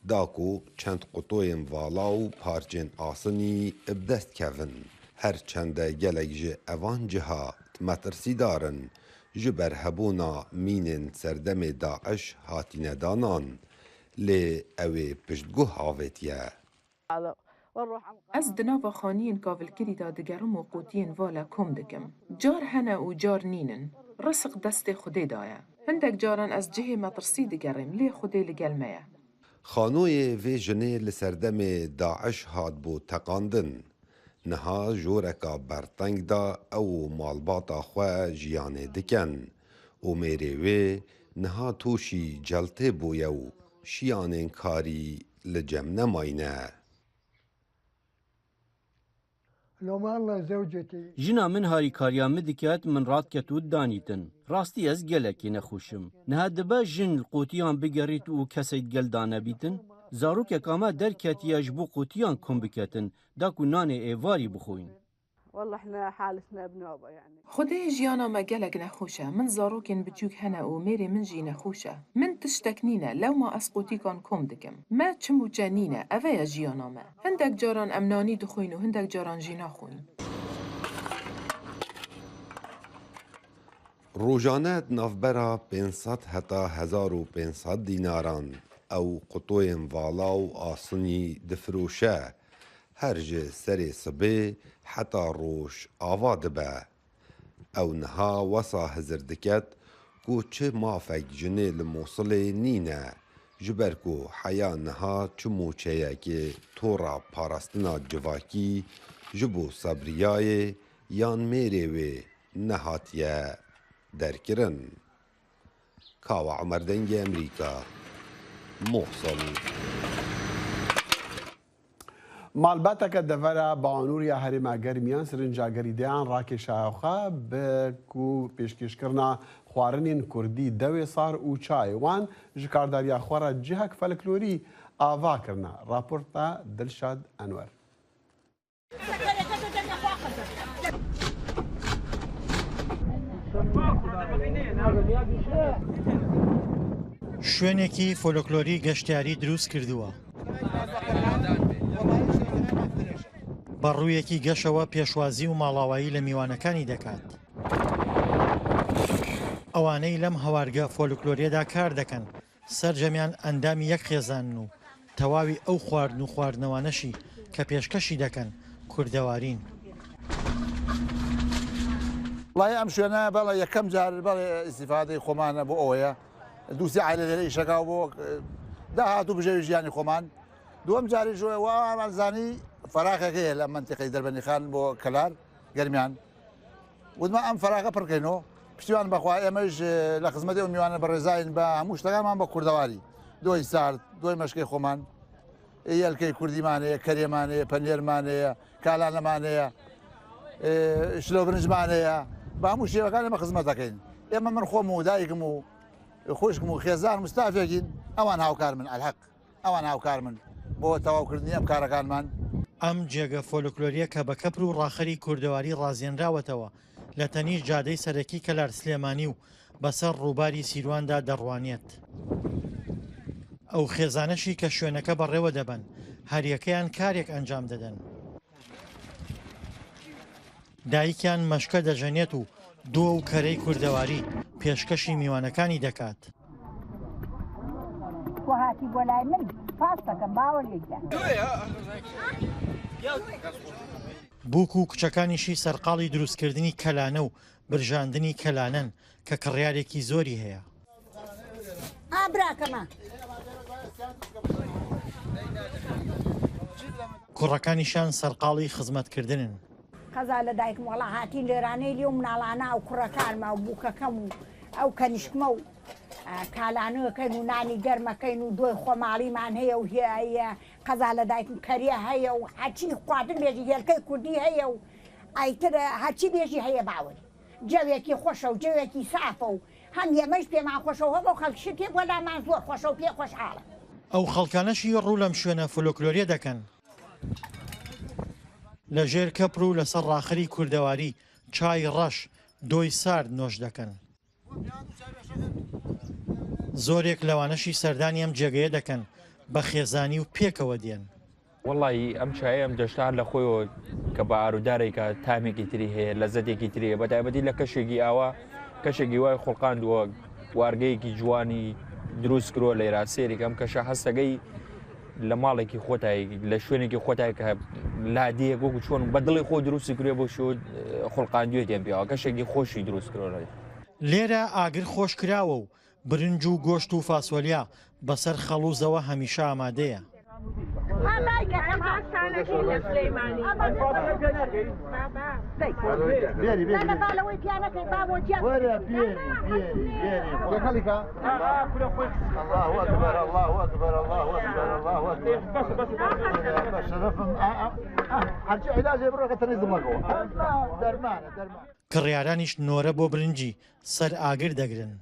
da ku çend qutoyên vala û parçên asinî bi dest kevin. Her çende gelek ji evan ciha metirsîdar in, ji ber hebûna mînên serdemê DAIŞ hatine danan, lê ew ê piştguh avêtiye. Ez di nava xaniyên kavilkirî de digerim û qotiyên vala kom dikim. Car hene û car nînin. Risiq destê Xwedê de ye. Hindek caran ez cihê metirsî digerim, lê Xwedê li gel me ye. Xanoyê vê jinê li serdemê DAIŞ hatibû teqandin. Niha joreka berteng de ew û malbata xwe jiyanê dikin û mêrê wê niha tûşî celtê bûye û şiyanên karî li cem nemayne. Jina min harîkariya min diket, min radket û danîtin. Rastî ez gelekî nexweş im. Niha dibe jin li qotiyan bigerît û kesê digel danebîtin? Zarokeka me derketiye ji bo qotiyan kom biketin, da ku nanê êvarî bixwin. Xwedê jiyana me gelek nexweş e. Min zarokên biçûk hene û mêrê min jî nexweş e. Min tiştek nîne, lewma ez qotîkan kom dikim. Me çim û çe nîne, eve ye jiyana me. Hindek caran em nanî dixwin û hindek caran jî naxwin. Rojane di navbera pênc sed heta hezar û pênc sed dînaran ew qutoyên vala û asinî difiroşe. Her ji serê sibê heta roj ava dibe. Ew niha wesa hizir diket ku çi mafek jinê li Mosilê nîne, ji ber ku heya niha çi mûçeyekê tora parastina civakî ji bo Sebriyayê yan mêrê wê nehatiye derkirin. Kawa Omer, Dengê Emerîka, Mosil. Malbateke devera Bawanûr ya herêma Germiyan sirinca gerîdeyan rakêşaye xwe bi ku pêşkêşkirina xwarinên kurdî, dewê sar û çayê wan ji kardariya xwe re cihek folklorî ava kirine. Raporta Dilşad Enwer. شوێنێکی فۆلکلۆری گەشتیاری دروست کردووە. بە ڕوویەکی گەشەوە پێشوازی و ماڵاوایی لە میوانەکانی دەکات. ئەوانەی لەم هەوارگە فۆلکلۆریەدا کار دەکەن، سەرجەمیان ئەندامی یەک خێزانن و تەواوی ئەو خواردن و خواردنەوانەشی کە پێشکەشی دەکەن، کوردەوارین. وڵای ئەم شوێنە بەڵێ یەکەم جار بەڵێ ئیسیفادەی خۆمانە بۆ ئەوەیە. دووسی عائلە لێرە ئیشەکە بۆ داهات و بژێوی ژیانی خۆمان. دووەم جاری ژۆ وە ئەمان زانی فەراغێک هەیە لە منتیقەی دەربەنی خان بۆ کەلار گەرمیان. وتمە ئەم فەراغە پڕکەینەوە. پشتیوان بەخوا ئێمەش لە خزمەتی ئەو میوانە بەڕێزاین بە هەموو شتەکانمان بە کوردەواری. دۆی سارد، دۆی مەشکەی خۆمان. ئێ یەلکەی کوردیمان هەیە، کەرێمان هەیە، پەنێرمان هەیە، کالانەمان هەیە، ئێ شلۆ برنجمان هەیە. بە هەموو شێوەکان ئێمە خزمەت دەکەین. ئێمە من خۆم و دایکم و خوشکم و خێزان مستافێکین، ئەوان هاوکار من ئەلحەق. ئەوان هاوکار من بۆ تەواوکردنی ئەم کارەکانمان. ئەم جێگە فۆلکلۆریە کە بە کەپر و ڕاخەری کوردەواری ڕازێنراوەتەوە، لە تەنیشت جادەی سەرەکی کەلار سلێمانی و بەسەر ڕووباری سیرواندا دەڕوانێت. ئەو خێزانەشی کە شوێنەکە بەڕێوە دەبەن، هەریەکەیان کارێک ئەنجام دەدەن. دایکیان مەشکە دەژەنێت و دۆ و کەرەی کوردەواری پێشکەشی میوانەکانی دەکات. وهاتی بۆ لای من پاس دەکەم، باوەرێکە. بووک و کچەکانیشی سەرقاڵی دروستکردنی کەلانە و برژاندنی کەلانەن کە کڕیارێکی زۆری هەیە. ئا براکەمە. کوڕەکانیشان سەرقاڵی خزمەتکردنن. قەزا لە دایکم، وەڵا هاتین لێرانەی لێ و مناڵانە و کوڕەکانمە و بووکەکەم و ئەو کەنیشکمە و، ئە، کالانوەکەین و نانی گەرمەکەین و دۆی خۆماڵیمان هەیە و هەیە قەزا لە دایکم کەریە هەیە و هەچی خواردن بێژی هێلکەی کوردی هەیە و ئایتر هەرچی بێژی هەیە باوەری. جەوێکی خۆشە و جەوێکی سافە و هەم ئێمەش پێمان خۆشە و هەموو خەڵکیشی پێ بۆ لامان زۆر خۆشە و پێ خۆشحاڵە. ئەو خەڵکانەشی ڕوو لەم شوێنە فۆلۆکلۆریە دەکەن. لە ژێر کەپر و لەسەر ڕاخەری کوردەواری، چای ڕەش، دۆی سارد نۆش دەکەن. زۆرێک لەوانەشی سەردانی ئەم جێگەیە دەکەن، بە خێزانی و پێکەوە دێن. وەڵاهی ئەم چایە، ئەم دەشتە هەر لە خۆیەوە کە بە ئارودارێکە تامێکی تری هەیە، لەزەتێکی تری هەیە، بە تایبەتی لە کەشێکی ئاوا، کەشێکی وای خوڵقاندووە، وارگەیەکی جوانی دروست کرووە لە ئێرا. سێرێک ئەم کەشە هەستەکەی لە ماڵێکی خۆتای، لە شوێنێکی خۆتای کە لادیەک وەکو چۆن بە دڵی خۆ دروستی کروێ بۆ شو خوڵقاندوێتیان پێوە، کەشێکی خۆشی دروست کرووە. لێرە ئاگر خۆش کراوە و برنج و گۆشت و فاسۆلیا بەسەر خەڵوزەوە هەمیشە ئامادەیە. بێری، بێری. الله أكبر، الله أكبر، الله أكبر، الله أكبر. بە شەرەفم، ئا، ئا، ئا، هەرچی عیلاجێ بڕۆکە تەنەی زمەکەوە. دەرمانە، دەرمان. کڕیارانیش نۆرە بۆ برنجی سەر ئاگر دەگرن.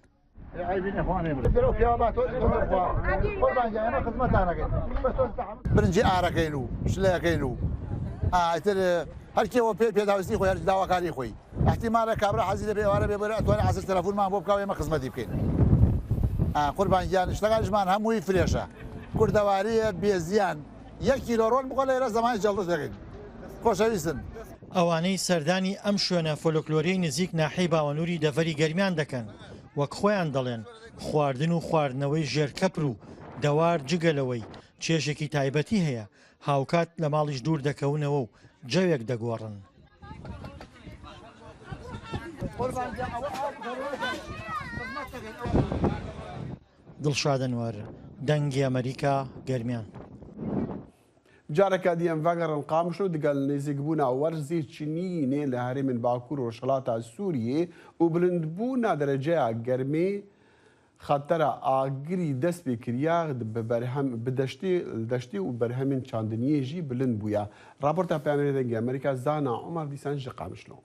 برنجی ئارەکەین و شلەکەین و ئیتر هەر کێوە پێ، پێداویستی خۆی، هەر داواکاری خۆی. احتیمالە کابرا حەزی لە بێوارە بێ بەرە ئەتوانێ عەسر تەلەفونمان بۆ بکاو ئێمە خزمەتی بکەین. ئا، قوربان گیان، شتەکانیشمان هەمووی فرێشە. کوردەواریە بێزیان. یەک کیلۆ ڕۆن بخۆ لە ئێرە زەمانی جەڵدە دەکەین. خۆشەویستن. ئەوانەی سەردانی ئەم شوێنە فۆلۆکلۆریەی نزیک ناحیەی باوەنووری دەڤەری گەرمیان دەکەن، وەک خۆیان دەڵێن، خواردن و خواردنەوەی ژێر کەپر و دەوار جگە لەوەی کێشێکی تایبەتی هەیە، هاوکات لە ماڵیش دوور دەکەونەوە و جەوێک دەگۆڕن. دڵشاد ئەنوەر، دەنگی ئەمریکا، گەرمیان. Careke dî em vegerin Qamişlo, digel nêzîkbûna werzê çinînê li herêmên Bakur û Rojhilata Sûriyê û bilindbûna dereceya germê xetera agirî dest pê kiriya, bi berhem, bi deştê, deştê û berhemên çandiniyê jî bilind bûye. Raporta Peyamê Dengê Amerîka, Zana Omer dîsan ji Qamişlo.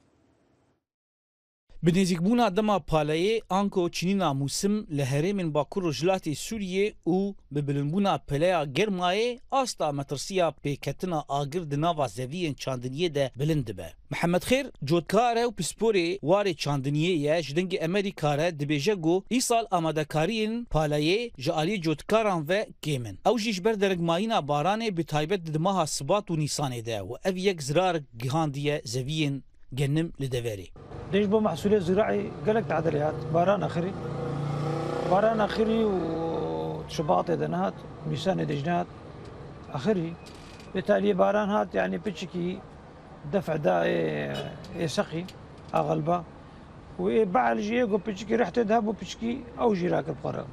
Bi nêzîkbûna dema paleyê anko çinîna mûsim li herêmên Bakur Rojhilatê Sûriyê û bi bilindbûna peleya germayê, asta metirsiya pêketina agir di nava zeviyên çandiniyê de bilind dibe. Mihemed Xêr cotkar e û pisporê warê çandiniyê ye, ji Dengê Amerîka re dibêje ku îsal amadekariyên paleyê ji aliyê cotkaran ve kêm in. Ew jî ji ber derengmayîna baranê, bi taybet di maha Sibat û Nîsanê de, û ev yek zirar gihandiye zeviyên genim li deverê. Dêj bo mehsulê ziraî gelek tadilê hat. Baran axirî. Baran axirî û Şubatê de nehat, Nîsanê de jî nehat. Axirî. Vê taliyê baran hat, yanî piçikî def da ê, ê seqî, axilba. Û ê behl jî ê ku piçikî rihtê de hebû, piçikî ew jî rakir bi xwe re.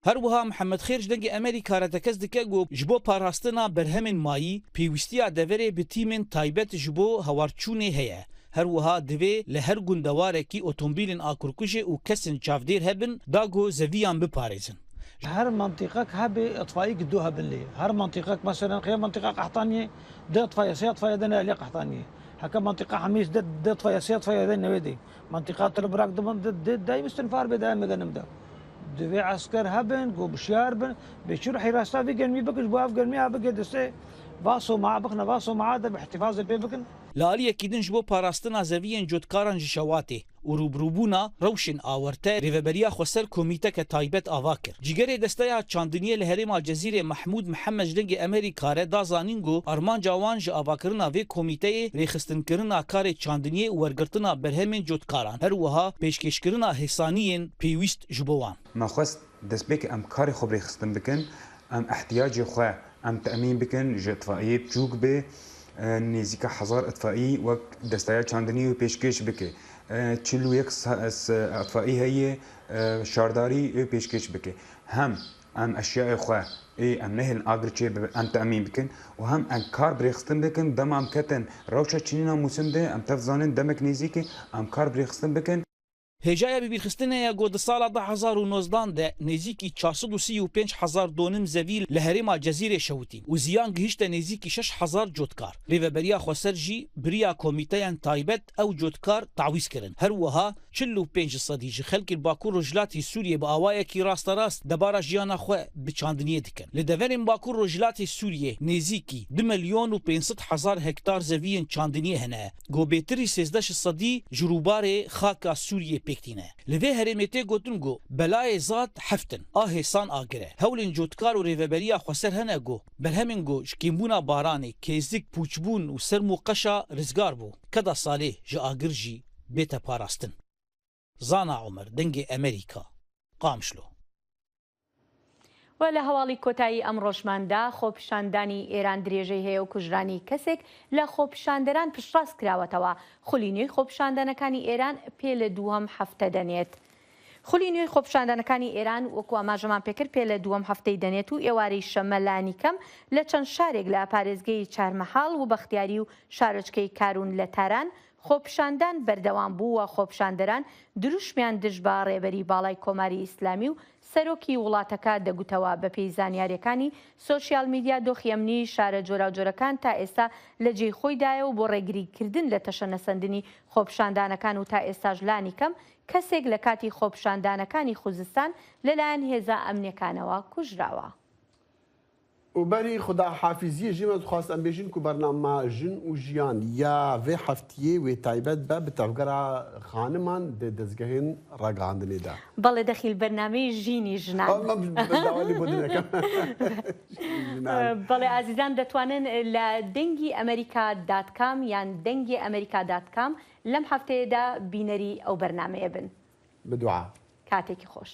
Her wiha Mihemed Xêr ji Dengê Amerîka re tekez dike ku ji bo parastina berhemên mayî, pêwîstiya deverê bi tîmên taybet ji bo hewarçûnê heye. Her wiha divê li her gundewarekî otomobîlên akurkujê û kesên çavdêr hebin, da ku zeviyan biparêzin. Her mentiqek hebe itfaiyek du hebin lê. Her mentiqek, meselen, xêr mentiqa Qehtaniyê, du itfaiye, sê itfaiye de ne aliyê Qehtaniyê. Heke mentiqa Hemîs de, du itfaiye, sê itfaiye de newê de. Mentiqa Tilbirak dibin, di, di, dayim istinfar bê dayim genim de. Divê esker hebin, ku bişyar bin, bê çi ruhî rasta vî genmî bikin, ji bo ev genmî ha bigê distê, va soma, bixine va soma de bi ihtifazê pê bikin. Li aliyekî din ji bo parastina zeviyên cotkaran ji şewatê û rûbirûbûna rewşên awarte, Rêveberiya Xweser komîteke taybet ava kir. Cîgerê Desteya Çandiniyê li herêma Cezîrê Mehmûd Mihemed ji Dengê Amerîka re da zanîn ku armanca wan ji avakirina vê komîteyê rêxistinkirina karê çandiniyê û wergirtina berhemên cotkaran, her wiha pêşkêşkirina hêsaniyên pêwîst ji bo wan. Me xwest destpêkê em karê xwe bi rêxistin bikin, em ihtiyacê xwe em temîn bikin, ji itfaiyê biçûk bê, e, nêzîka hezar itfaî wek Desteya Çandiniyê wê pêşkêş bike. E, çil û yek sa-, s-, itfaî heye, e, şardarî wê pêşkêş bike. Hem em eşyayê xwe ê em nehêlin agir çê bibe, em temîn bikin û hem em kar bi rêxistin bikin. Dema em ketin rewşa çinîna mûsim de, em tev zanin demek nêzîk e, em kar bi rêxistin bikin. Hêjaya bibîrxistinê ye ku di sala du hezar û nozdan de nêzîkî çar sed û sî û pênc hezar donim zevî li herêma Cezîrê şewitîn û ziyan gihişte nêzîkî şeş hezar cotkar. Rêveberiya Xweser jî bi riya komîteyên taybet ew cotkar tawîz kirin. Her wiha çil û pênc sedî ji xelkên Bakur Rojhilatê Sûriyê bi awayekî rasterast debara jiyana xwe bi çandiniyê dikin. Li deverên Bakur Rojhilatê Sûriyê nêzîkî du milyon û pênc sed hezar hektar zeviyên çandiniyê hene, ku bêtirî sêzdeh sedî ji rûbarê xaka Sûriyê pêk tîne. Li vê herêmê tê gotin ku belayê zad heft in, a hêsan agir e. Hewlên cotkar û Rêveberiya Xweser hene ku berhemên ku ji kêmbûna baranê, kêzik, pûçbûn û serm û qeşa rizgar bû, keda salê ji agir jî bête parastin. Zana Omer, Dengê Amerîka, Qamişlo. و لە هەواڵی کۆتایی ئەم ڕۆژماندا، خۆپیشاندانی ئێران درێژەی هەیە و کوژرانی کەسێک لە خۆپیشاندەران پشتڕاست کراوەتەوە. خولی نوێی خۆپیشاندانەکانی ئێران پێ لە دووەم هەفتە دەنێت. خولی نوێی خۆپیشاندانەکانی ئێران، وەکو ئاماژەمان پێکرد، پێ لە دووەم هەفتەی دەنێت و ئێوارەی شەممە لانی کەم لە چەند شارێک لە پارێزگەی چارمەحاڵ و بەختیاری و شارۆچکەی کارون لە تاران خۆپیشاندان بەردەوام بوو و خۆپیشاندەران دروشمیان دژ بە ڕێبەری باڵای کۆماری ئیسلامی و سەرۆکی وڵاتەکە دەگوتەوە. بە پێی زانیاریەکانی سۆشیال میدیا، دۆخی ئەمنی شارە جۆراوجۆرەکان تا ئێستا لە جێی خۆیدایە و بۆ ڕێگریکردن لە تەشەنەسەندنی خۆپیشاندانەکان و تا ئێستاش لانی کەم کەسێک لە کاتی خۆپیشاندانەکانی خوزستان لەلایەن هێزە ئەمنیەکانەوە کوژراوە. û berî xwedahafîziyê jî me dixwast em bêjin ku bernama Jin û Jiyan ya vê heftiyê wê taybet be bi tevgera xaniman di dezgehên ragihandinê de. بەڵێ دەخیل بەرنامەی ژینی ژنان. ئەمە داوا لێبوردنەکەم. ژینان. بەڵێ ئازیزان دەتوانن لە دەنگی ئەمریکا دات کام یان دەنگی ئەمریکا دات کام لەم هەفتەیەدا بینەری ئەو بەرنامەیە بن. بدوعا. کاتێکی خۆش.